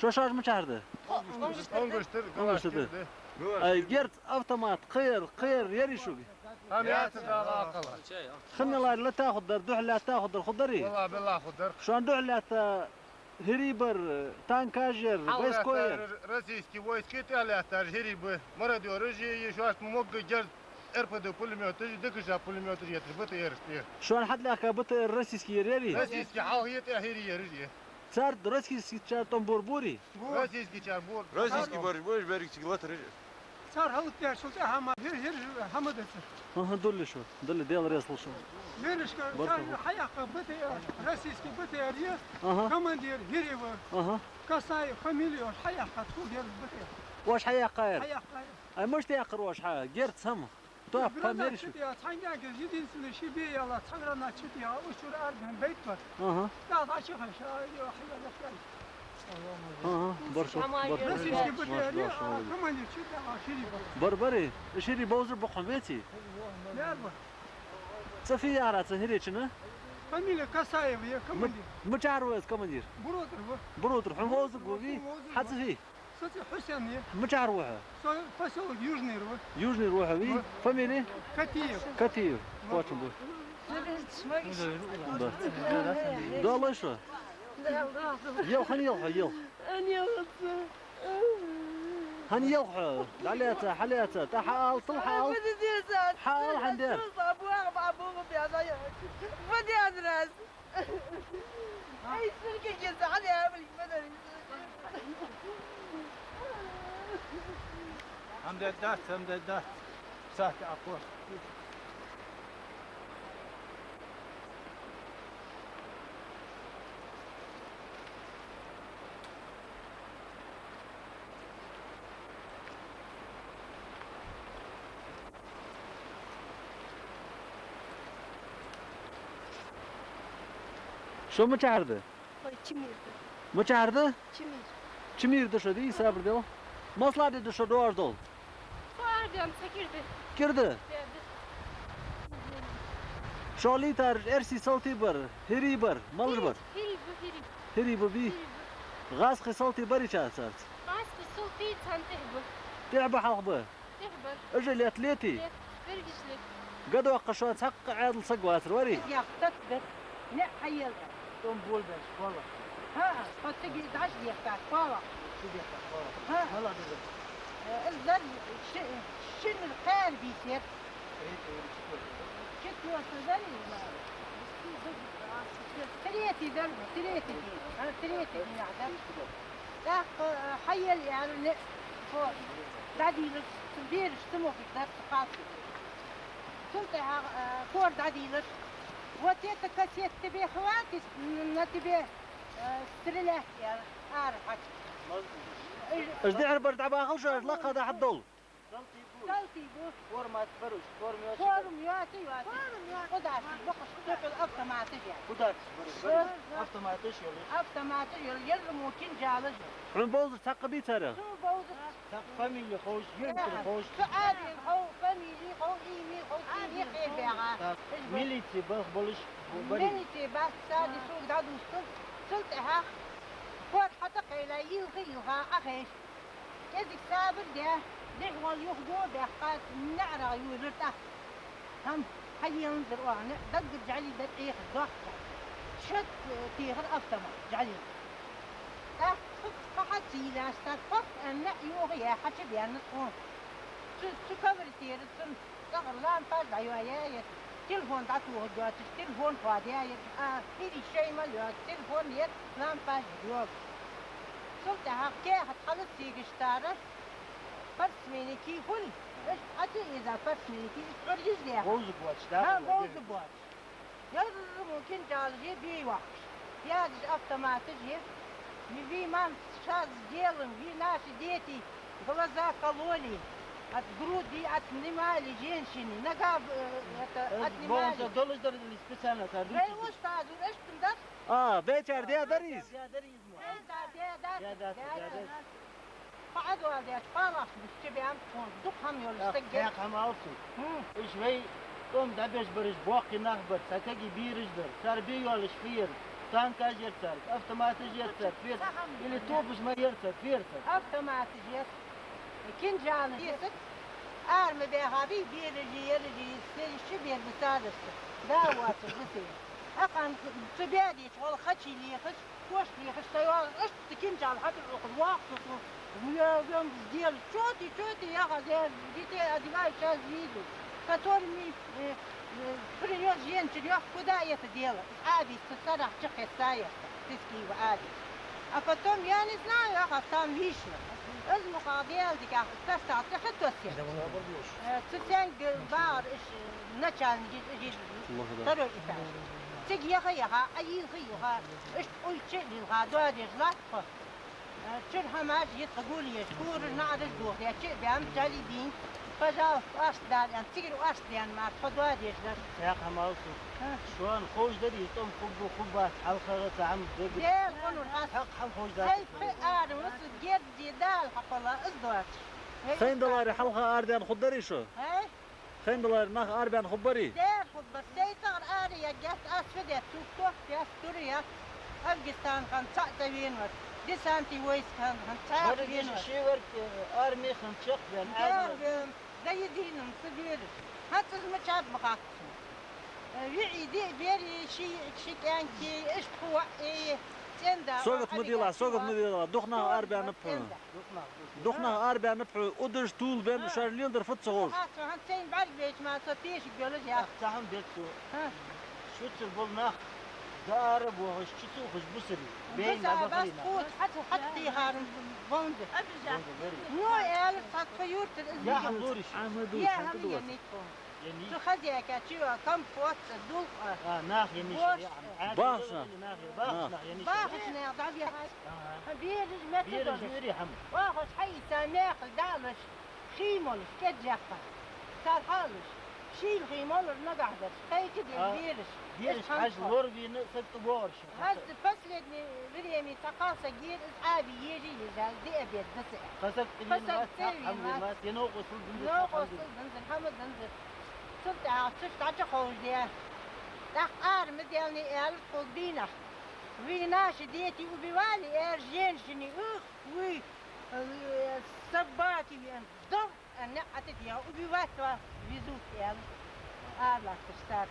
Шо шоаш мичара да? Онгаш тара, онгаш тара да. Ай, герз автомат, кхыяр, кхыяр ярий шуга? Ханна лаьтта латта хургдар, духьал лаьтта хургдар, хургдарий? Валлахӏи, биллахӏи хургдар. Шоана духьал лаьтта хӀирий бар, танкаш яр, войско яр. Российски войски тӀа лаьттараш хӀирий ба, мародёраш я, шоашта могга герз РПД пулемёташ, ДКШ пулемёташ етташ ба тӀера, тӀера. Шоана хьатӀалаьхка БТР российски яр ярий? Российски хьалха я, тӀа хӀирий яраш я. Цар российскичар тӀом бур бурий? Российскичар бур. Российски бараш ба уж, берригача латараш. Цар хьалуттаьчул тӀехьа ма хӀир, хӀир хӀама дацар. Аха, дулли шу, дулли, Даьла раьза хилва шоана. Берашка цар хьаяьккха БТР, российски БТР я, аха, командир хӀирий ва. Аха. Касаев фамили оаш хьаяьккха, тхо герз БТР. Оаш хьаяьккха яр? Хьаяьккха яр. Ай, мишта яьккхар оаш хьа, герз хӀама? Топ, гранат фамилия чу шу? ТӀехьа, цхьан гаьнага единственный ши бе яла, цхьа гранат чу тӀехьа, уж шура ара бен бейт бар. Аха. Да, да, чу хаш, а, ё, хьила, да, хьила. Аха, барш, барш, барш, барш, барш. Командир чу тӀехьа, шири бар. Бар, бари, шири бовзар бакъахьа веций? Яр бар. Цу фи яра, цу хӀиречина? Фамилия Касаева я, командир. М-, мичара ва из командир? Буротар ва. Буротар, хьона вовзаргва вий? Хьа цӀи фий? Са цӀи Хьусен я. Мичара ва хьо? Со посёлок Южный ва. Южный ва хьо вий? Ва. Фамилия? Катиев. Катиев. Ва. Кочун бу. Да. Доаллаш шо? Ел, хӀана ел хьо, ел? ХӀана ел хьо? ДӀалаьца, хьалаьца, тӀа хьаал, тӀа хьаал. Хьаал, хьан дер? Хьамда дац, хьамда дац. Сахьте акъор. Шо мичара да? Ой, Чимир да. Мичара да? Чимир. Чимир да шо, дий, сабар дел. Масала де да шо доагӀаш дола? Со ардам, ца кирда. Кирда? Кирда. Шо литараш эрсий салтий бар, хӀирий бар, малаш бар? ХӀирий ба, хӀирий. ХӀирий ба, бий? ХӀирий ба. ГӀазкхий салтий барий ча царца? ГӀазкхий салтий царна тӀехьа ба. ТӀехьа ба, хьалха ба? ТӀехьа ба. Уж лет летий? Лет, бергаш лет. Гадоккха шо цхьаккха Ӏаьдал саг вацар, варий? Из яхтат бер. Не хьаелда. Тон болбеш, кола. ХӀаа, хьо цига дӀаш дехкар, кола. Шу дехкар, кола. ХӀаа. Мала деза. Э, из дар ши-, шиннара кхаьра бийсер. Четвёртый дар из, наверное. Третий дар, третий день. А, третий день, да. ТӀаккха, э, хьаел яьлар, не, хо, дӀадийлар, бераш цамогаш дар, цу халкъе. Цул тӀехьагӀа, э, хор дӀадийлар. Вот эта кассета тебе хватит, н-, на тебе, э, стрелять, яьлар, ара хьача. Уж дехьара бар дӀабахалаш, уж лакха дӀахьаддовла. Салтий бу. Салтий бу. Форма бац бараш, форма йоацаш. Форма йоацаш, йоацаш. Форма йоацаш. Кудаташ бакъаш, цу чу автоматаш я. Кудаташ бараш, бараш. Ага. Автоматаш йолаш. Автоматаш йолаш, ерра мо кинжалаш йолаш. Хьона бовзар цхьаккха бий царех? Сона бовзар. Цхьаккха фамили ховш, юртара ховш. Цу Ӏадийна хов, фамили хов, имя хов, имя хебаьгӀа. Так, милици бах болаш бу барий? Милици бац, сади сога дӀадустал. Цул тӀехьагӀа хор хьатӀакхайла, йилха-йилха Ӏохайша. КӀезига сабар даь, дехьа вала юха го баьккха, наӀарах юрар тӀаккха. ХӀама хьаеланзар оаха, наӀ даггара жӀали дар Ӏехаш дохк. Шоаш, э, техар автомат жӀали. ТӀаккха кхы хьа ца йилаш, тӀаккха хӀокх аьнна наӀ йоха яь хьачубаьнна тхона. Цу, цу ковритера цун цӀагӀара лампаш дӀайоаяь яр, телефон дӀатохаргйоацаш, телефон хоадаь яр, а, хӀирий шоай мел йоацаш, телефон яр, лампаш йоагаш. Цул тӀехьагӀа каьхат хьалаца сийгаш тара, спортсменики хул, иштта Ӏа ца эза спортсменики, иштта Ӏуйрийша дехар. Вовзаргвоацаш, да? ХӀаа, вовзаргвоацаш. Ерра мо кинжалаш я, бе йоахаш. Язаш автоматаш я. Вы, вы нам сейчас сделаем, вы наши дети глаза кололи, от груди отнимали женщины, нога, э, это, отнимали. Бонса долаш дар или специально тар? Вай устазу эштун дар. А, бечар де дар из? Де дар из мо. Де дар, де дар, де дар. Хьо Ӏадоаладаьча палас бус чу беам тхона, дукха хӀама йолаш саг я. Хьекха хӀама алцу. Хм. Уж вай тӀом дӀабеш бараш боккхий нах бар, цхьа кагий бераш дар. Цар бе йолаш фу яр, танкаш яр цар, автоматаш яр цар, фу яр, или топаш ма яр цар, фу яр цар? Автоматаш яр. Кинжалаш яр. Ара ма баьха бий, бераш, ераш, селища бер ба царашца. Да, воацаш ба те. Акхар цу баьдеча гӀолла хачи лехаш, Кош лехаш, тайоагӀаш, иштта кинжал хьатӀа укхаза ваккха цо. М-, м-, сделать. Чё ты, чё ты, я хозяин, детей одеваю, сейчас выйду. Который мне, э, э, принёс женщин, я куда это дело? Адрес, цу сарахь чу кхесса яхта, тиски его адрес. А потом, я не знаю, я там вышла. Из мукъагӀа Даьла дикагӀа, тасса тӀа хи тоссе. Э, цу сенга багӀар иш, начальник, иш, иш, второй этаж. Цига яха, яха, а йилха, юха. Иш Ӏуйча а лилха, доадеш латт тхо. Э, чура хӀамаш йита гулъеш, кураж наӀараш дохадаь, чу а баьнна, жӀали дийна. Пожалуйста, оаш дала, цигара оаш дена мара, тхо доадеш дар. Цхьа хӀама алсу. Хм. Шоана ховш дарий, тӀом хургба, хургбац, хьалхара цхьа хӀама дегар. Дера, хӀанур хас. Хьакъ хӀама ховш дац. Хай, хай, ара, васу герди дала хьакъала, из доацаш. Хай, хай, даларе хьалха арадаьнна хургдарий шо? Хай? Хай, даларе нах арабаьнна хургбарий? Дера хургбар, сай цӀагӀара ара яггат, ас фу де, цу кох, яс, тур, яс. Афганистан хана цхьаъ ца венавар. Десантный войска хана цхьаъ венавар. Ши верг, э, арми хана чакхбаьнна, дера, арми. Вен. Да единым собере. ХӀанз из мичад ма хатта сона. Э, виӀий, диъ бер, ши, ши кӀаьнк, ишта хӀама, э, цӀен да. Согат ма дилахь, согат ма дилахь. Дукха нах арабаьннаб хьона. Дукха нах арабаьннаб хьона. Удаш тул бен, шоаш леладар фуд ца ховш. ХӀанз сайна бӀаргабайча мара со тешаш йолаш яц. Ах, цхьа хӀама дер цо. Хм. Шуцар бола нах дӀаарабоахаш, чу ца ухаш бусарий. Бейна бусарий, бахарий нах. Хьац, хьац дийхар бонда. Бонда барий. Ну, аьлар, цхьа тха юртара из. Я хӀама лориш. Я хӀама еннай тхона. Цу хозяйка чу компот, дулх. А, нах еннай. Борщ. Бахаш нах. Нах еннай. Бахаш нах, дӀабихьаш. Ага. Бераш меттадолаш. Бераш юри хӀама. Оахаш хьаийца мехал далаш. Хий молаш, кӀеда жаккха. Цар хьалаш. Шийла хий молар нагахь дараш. Кхайкадеш бераш. Бераш хьажа лорвийна саг тӀабоагӀараш. ХӀанз последнее время цхьа кхалсаг яр, из Ӏаби ежи ежал, диъ бер да ца. Кхалсаг тӀавена вац, цхьа хӀама вена вац, е новкъостал динзар, цхьа хӀама динзар. Новкъостал динзар, хӀама динзар. Цул тӀехьагӀа цу чу дӀачакховжадаь. ТӀаккха ара ма даьллий аьлар тхога дийнахьа. Вы наши дети убивали, аьлар, женщины, ух, вы, э, собаки, аьнна, дов, аьнна, наӀарга тӀа дегӀа, убивать вас везут, аьнна, ара латташ цар.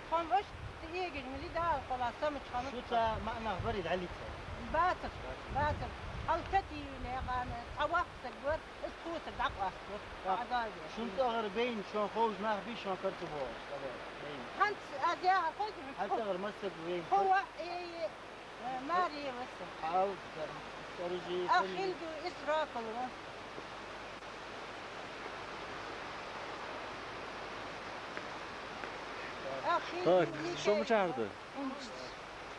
Тхо-м иштта эгаш мел Дала кхола самачхана. Шуца маӀа нах барий дӀалийца? Бацар, бацар. Хьал кативне къана цхьа воккха саг вар, из тхоцара дӀакъоаставир. Шун тӀагӀара байна, шоана ховш нах бий, шоана карцабоагӀаш, тӀагӀара байна. ХӀанз аз яхар хой? ХӀанз тӀагӀара массаг байна. Хова, э, Э, Мария васа. Хьал, дар-, даржи, Ахилду Исрапил ва. Ахилду. Так, Микаил. Шо мичахьара да? Унгуштар.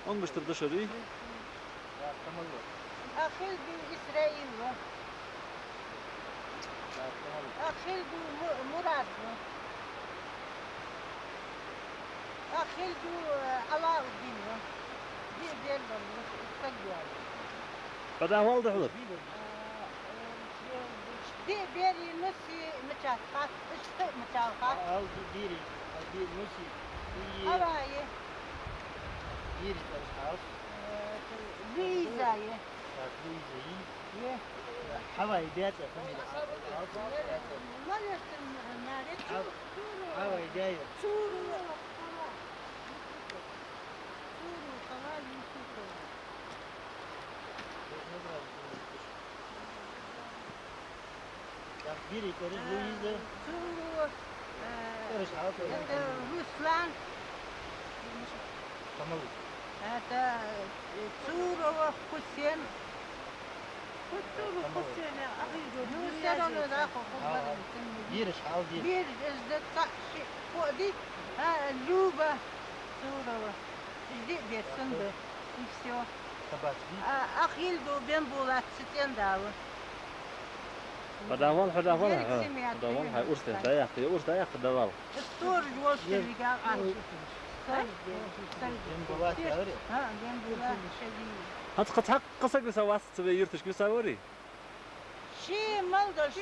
Унгуштара да шо, ри? Ахилду Исраил ва. Ахилду Му-, Мурад ва. Ахилду, э, Алауддин ва. Диъ бер ба, саг йоалла. Хьо дӀахо валда хьалар? Э, э, диъ бер, Нуси мичад хат, ишта мичад хат. Алду дири, а, ди-, Нуси. Хавай. Дири, тӀараш хьалс. Э, Луиза я. Так, Луиза я. Е. Хьавай, бяцӀа фамилия. Хьавай, дяя. Цуру. Цуру, Хьавай, Юсупова. Так, бери, короче, Луиза. Цуру, э, это Руслан. Тамал. Это, э, Цурова Хусен. Хусен, ну, всё равно, да, хо-, хо-, Бераш, хьал бер. Бераш, из да цхьа ши, хо-, ди, а, Люба Цурова. Из диъ бер сона да. И всё. Табас ди? А, Ахилду Бембулат цу цӀен да ва. Хьо дӀавал, хьо дӀавал, хьо дӀавал, хьо урс тӀа дӀаяккха, урс дӀаяккха дӀавал. Сторож волча вига а. Сторож. Бембулат, а, Бембулат, шаги. ХӀанз кхы цхьаккха саг виса вац цу вай юрташка, виса варий? Ший мел долаш,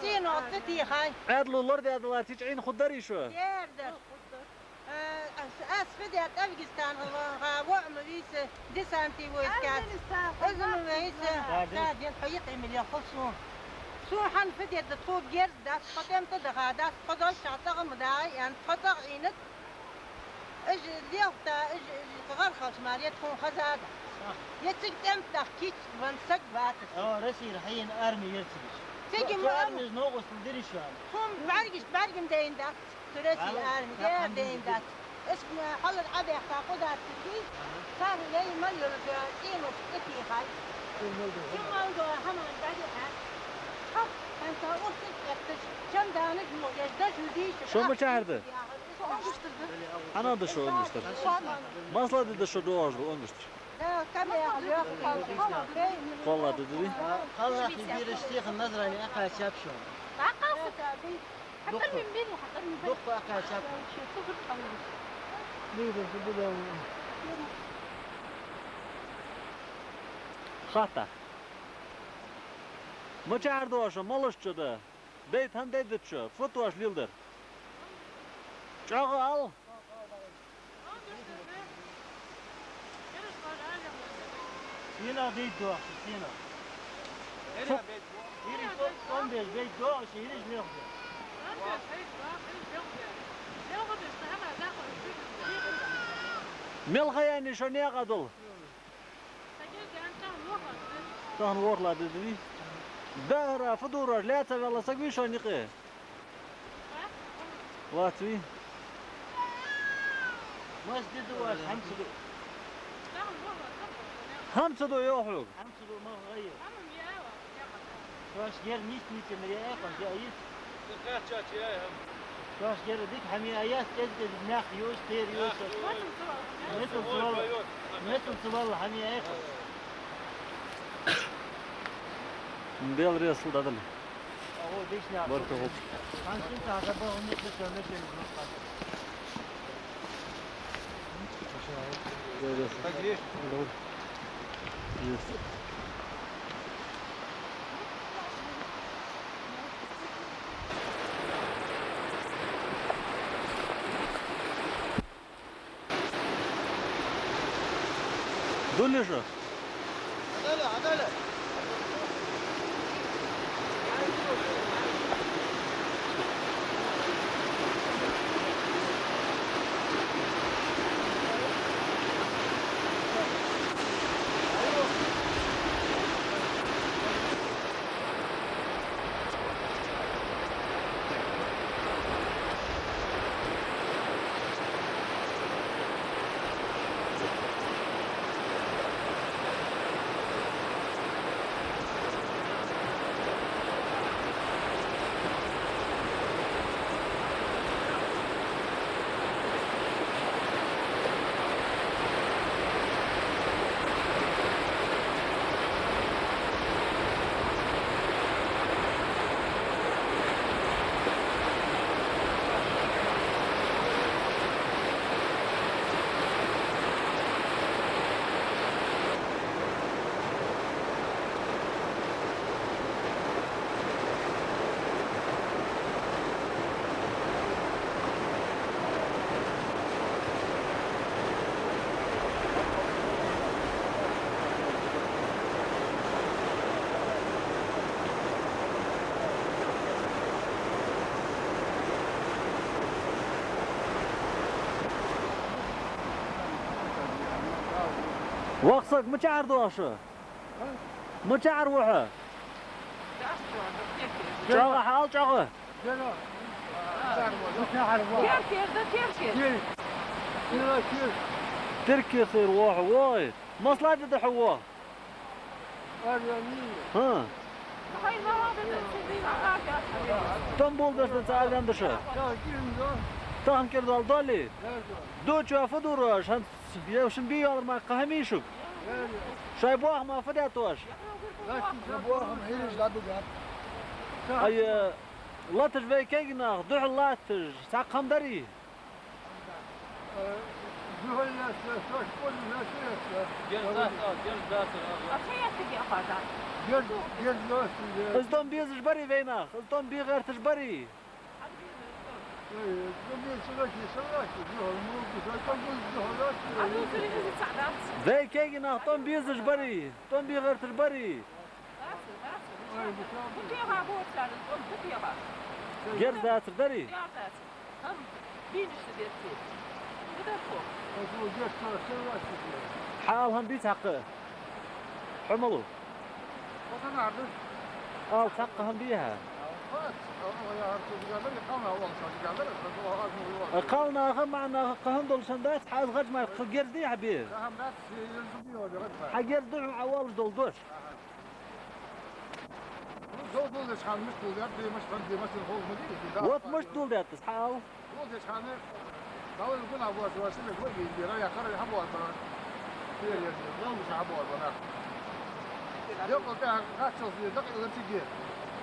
цӀенах ца техай. Ӏаьдало лорадаь далар, тича Ӏийна хургдарий шо? Дер дар. Э, ас, ас фу даьд Афганистан, ва, ва, воӀ ма вийца, десантный войска. Афганистан, из ма вийца, Афганистан. Цар ден хьо йикъи миле хул сона. Сона хьан фу дедда, тхо герз дац, тхо тӀем тӀа даха дац, тхо долча цӀагӀа ма дагӀа, ян, тхо цӀагӀа Ӏийнад. Уж лелта, уж, уж гӀархалц мара е тхона хаза да. Е цига тӀем тӀа даха кийча ван саг вац. О, Россера хьаена арми яр цига. Цига ма арми. Армеш новкъостал дирий шоана? Тхона бӀаргашта бӀаргам дайна дац. Цу Россера арми дер дайна дац. Ишта хьалар Ӏабехта кхо дац цига. Цар вай мел йолча цӀенош тӀатехай. Цу мел дола хӀамаш дӀадихьа. Хьо, хӀанз урсаш этташ, чамданаш мугӀеш, дажу дийша. Шо мичахьара да? Хьанна да шо Унгуштара? Масала да шо доагӀаш да Унгуштара? Да, кхолла да, да? Кхолла да, да? Кхолла да, бераш техан Назране ахачаб шо. Дакъа саг. Хьатар мин бин, хьатар мин бин. Дукха кхаьчад. Ши цугур хьалу. Мин бин, цугур хьалу. Хатта. Мичахьара доагӀа шо, малаш чу да? Бейт хӀана дайдача, фу тош леладар? ЧӀоагӀа ал? Сенах бейт доагӀаш, сенах. Фу? ХӀираш тӀом беш бейт доагӀаш, хӀираш мелха беш. Мелха яьннай шо наькъа дол? Тахан ворхӀлагӀа ди да вай. Дахара фу дувраш, лаьца ваьнна саг вий шоана юкъе? Вац вий? Масса ди да вай, хӀама ца ду. ХӀама ца ду, йоах хьога. ХӀама ца ду, ма гӀайя. Шоаш гер нийсса-нийсса ма яьккха, я из. Шоаш гер дика хӀама яьккха, кӀезиг-кӀезиг нах йош, тер йош. Метал ца валла, метал ца валла хӀама яьккха. Бел ресл дадали. Барка хӀоп. Дуллиша? Вахсаг, мичахьара доагӀа шо? Мичахьара ва хьо? ЧӀоагӀа хьаал, чӀоагӀа. Керкера да, керкера. Тиркесера ва хьо, вогӀий. Масала ди да хьо ва? ХӀа. Тамбул дашна ца арган даша. Тахан кӀира дола долий? Дуча фу дувраш, хӀанз я шун бий ялар ма кхахьа мий шуг? Шоай боахама фу даьд оаш? Боахама хӀираш дӀабигад. Ай, латаш вай кегий нах, духьал латташ, цхьа кхам дарий? Духьал лаьца, сош кӀур лаьца. Герз дац, герз дац. Герз, герз дац. Из тӀом безаш барий вай нах, из тӀом бе гӀерташ барий? Вай кегий нах тӀом безаш барий, тӀом бе гӀерташ барий? Герз дацар дарий? Хьаала хӀама бий цхьаккха? Хьо малав? Ала цхьаккха хӀама бий хьа? Кхалнаха, маӀанаха кхахьан долаш хӀама дац, хьа из гӀадж мара кхы герз дий хьа бе? Хьа герз духьал Ӏа волаш дола дош. Вот мишта доладаьд из, хьаала.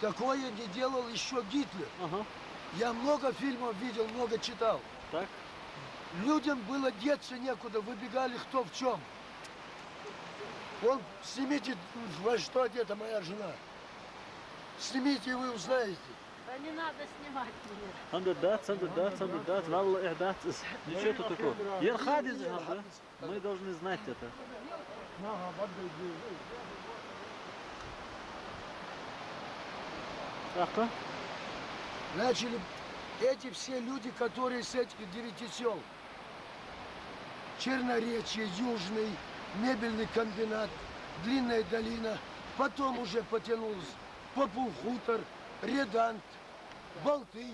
Такое не делал ещё Гитлер. Ага. Я много фильмов видел, много читал. Так. Людям было деться некуда, выбегали кто в чём. Вон, снимите, во что одета моя жена. Снимите, и вы узнаете. Да не надо снимать меня. Цхьан дар дац, цхьан дар дац, цхьан дар дац, валлахӀи, дац из. Ничего тут такого. Ер ха деза хӀама да. Мы должны знать это. Ах, а? Начали эти все люди, которые с этих девяти сёл. Черноречье, Южный, мебельный комбинат, Длинная долина. Потом уже потянулось Попов хутор, Редант, Болты,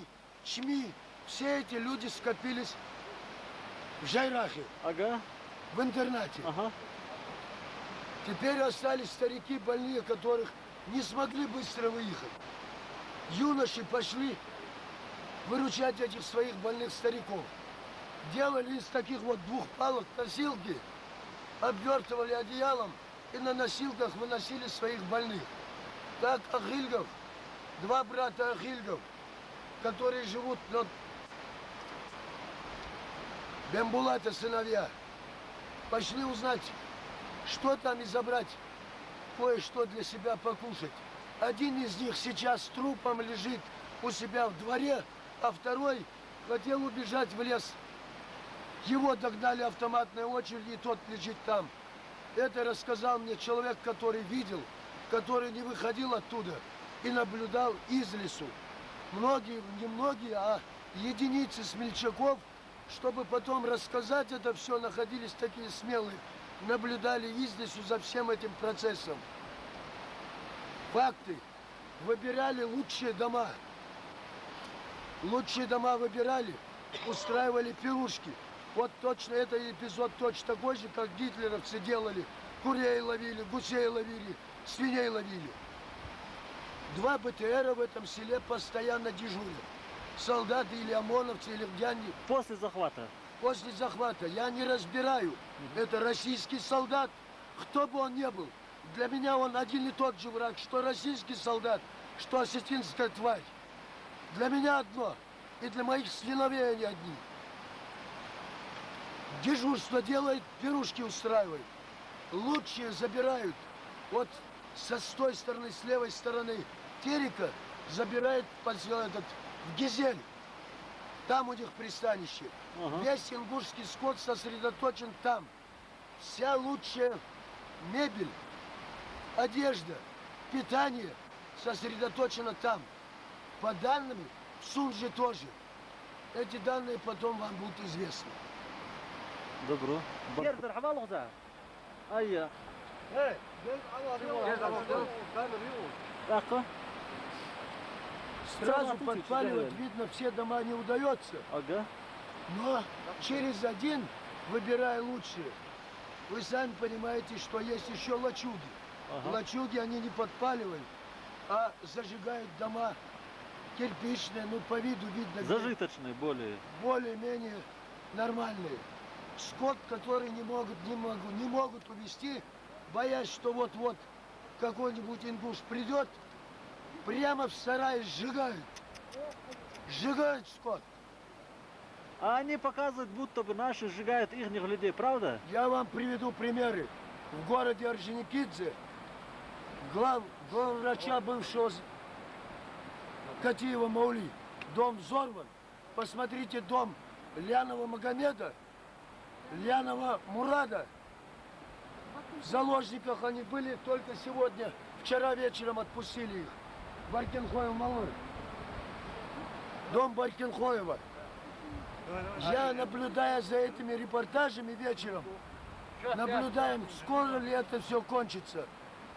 Чми. Все эти люди скопились в Жайрахе, Ага. в интернате. Ага. Теперь остались старики, больные, которых не смогли быстро выехать. Юноши пошли выручать этих своих больных стариков. Делали из таких вот двух палок носилки, обвёртывали одеялом и на носилках выносили своих больных. Так Ахильгов, два брата Ахильгов, которые живут на Бембулата, сыновья, пошли узнать, что там, и забрать кое-что для себя покушать. Один из них сейчас трупом лежит у себя в дворе, а второй хотел убежать в лес. Его догнали автоматной очередью, и тот лежит там. Это рассказал мне человек, который видел, который не выходил оттуда и наблюдал из лесу. Многие, не многие, а единицы смельчаков, чтобы потом рассказать это всё, находились такие смелые, наблюдали из лесу за всем этим процессом. Факты. Выбирали лучшие дома. Лучшие дома выбирали, устраивали пирушки. Вот точно этот эпизод точно такой же, как гитлеровцы делали. Курей ловили, гусей ловили, свиней ловили. Два Б Т Р в этом селе постоянно дежурят. Солдаты или ОМОНовцы, или где они. После захвата? После захвата. Я не разбираю. Мгм. Это российский солдат, кто бы он ни был. Для меня он один и тот же враг, что российский солдат, что осетинская тварь. Для меня одно, и для моих сыновей они одни. Дежурство делает, пирушки устраивает. Лучшие забирают. Вот со, с той стороны, с левой стороны Терека забирают посёл этот, в Гизель. Там у них пристанище. Ага. Весь ингушский скот сосредоточен там. Вся лучшая мебель, одежда, питание сосредоточено там. По данным, в Сунже тоже. Эти данные потом вам будут известны. Добро. Ер дар хьавоалахь. Айя. Эй, эй, алло, алло, алло. Сразу подпаливать, видно, все дома не удаётся. Ага. Но через один, выбирая лучшие, вы сами понимаете, что есть ещё лачуги. Ага. Лачуги они не подпаливают, а зажигают дома кирпичные, ну, по виду видно, где. Зажиточные более. Более-менее нормальные. Скот, который не могут, не могу, не могут увезти, боясь, что вот-вот какой-нибудь ингуш придёт, прямо в сарае сжигают. Сжигают скот. А они показывают, будто бы наши сжигают ихних людей, правда? Я вам приведу примеры. В городе Орджоникидзе глав-, главврача бывшего з-, Катиева Маули, дом взорван. Посмотрите дом Лянова Магомеда, Лянова Мурада. В заложниках они были, только сегодня, вчера вечером отпустили их. Баркинхоев Малы. Дом Баркинхоева. Я, наблюдая за этими репортажами вечером, наблюдаем, скоро ли это всё кончится.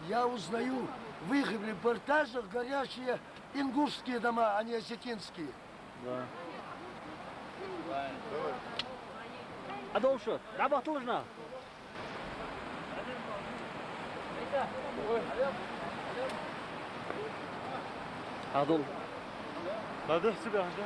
Я узнаю в их репортажах горящие ингушские дома, а не осетинские. Да. Хьадовла шо, дӀабахталаш нах. Хьадовла. Надо себя, да?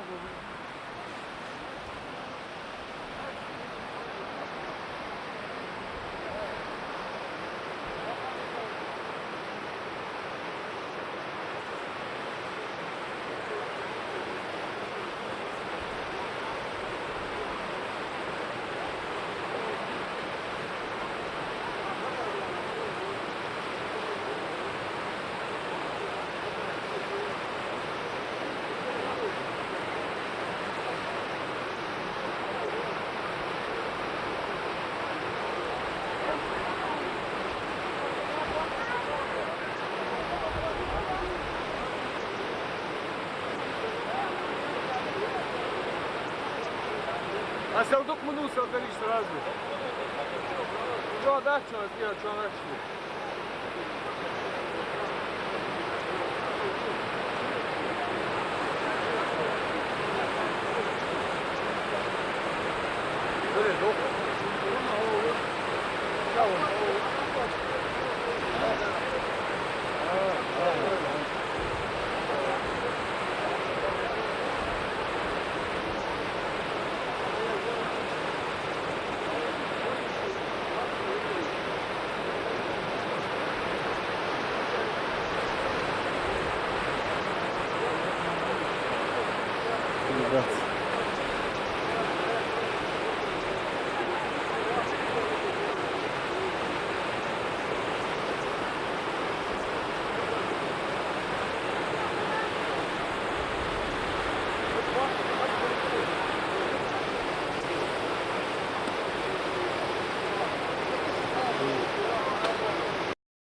Сел дукха ма дувца, сел карийча сразу. Чо дац, чо, чо, чо дац.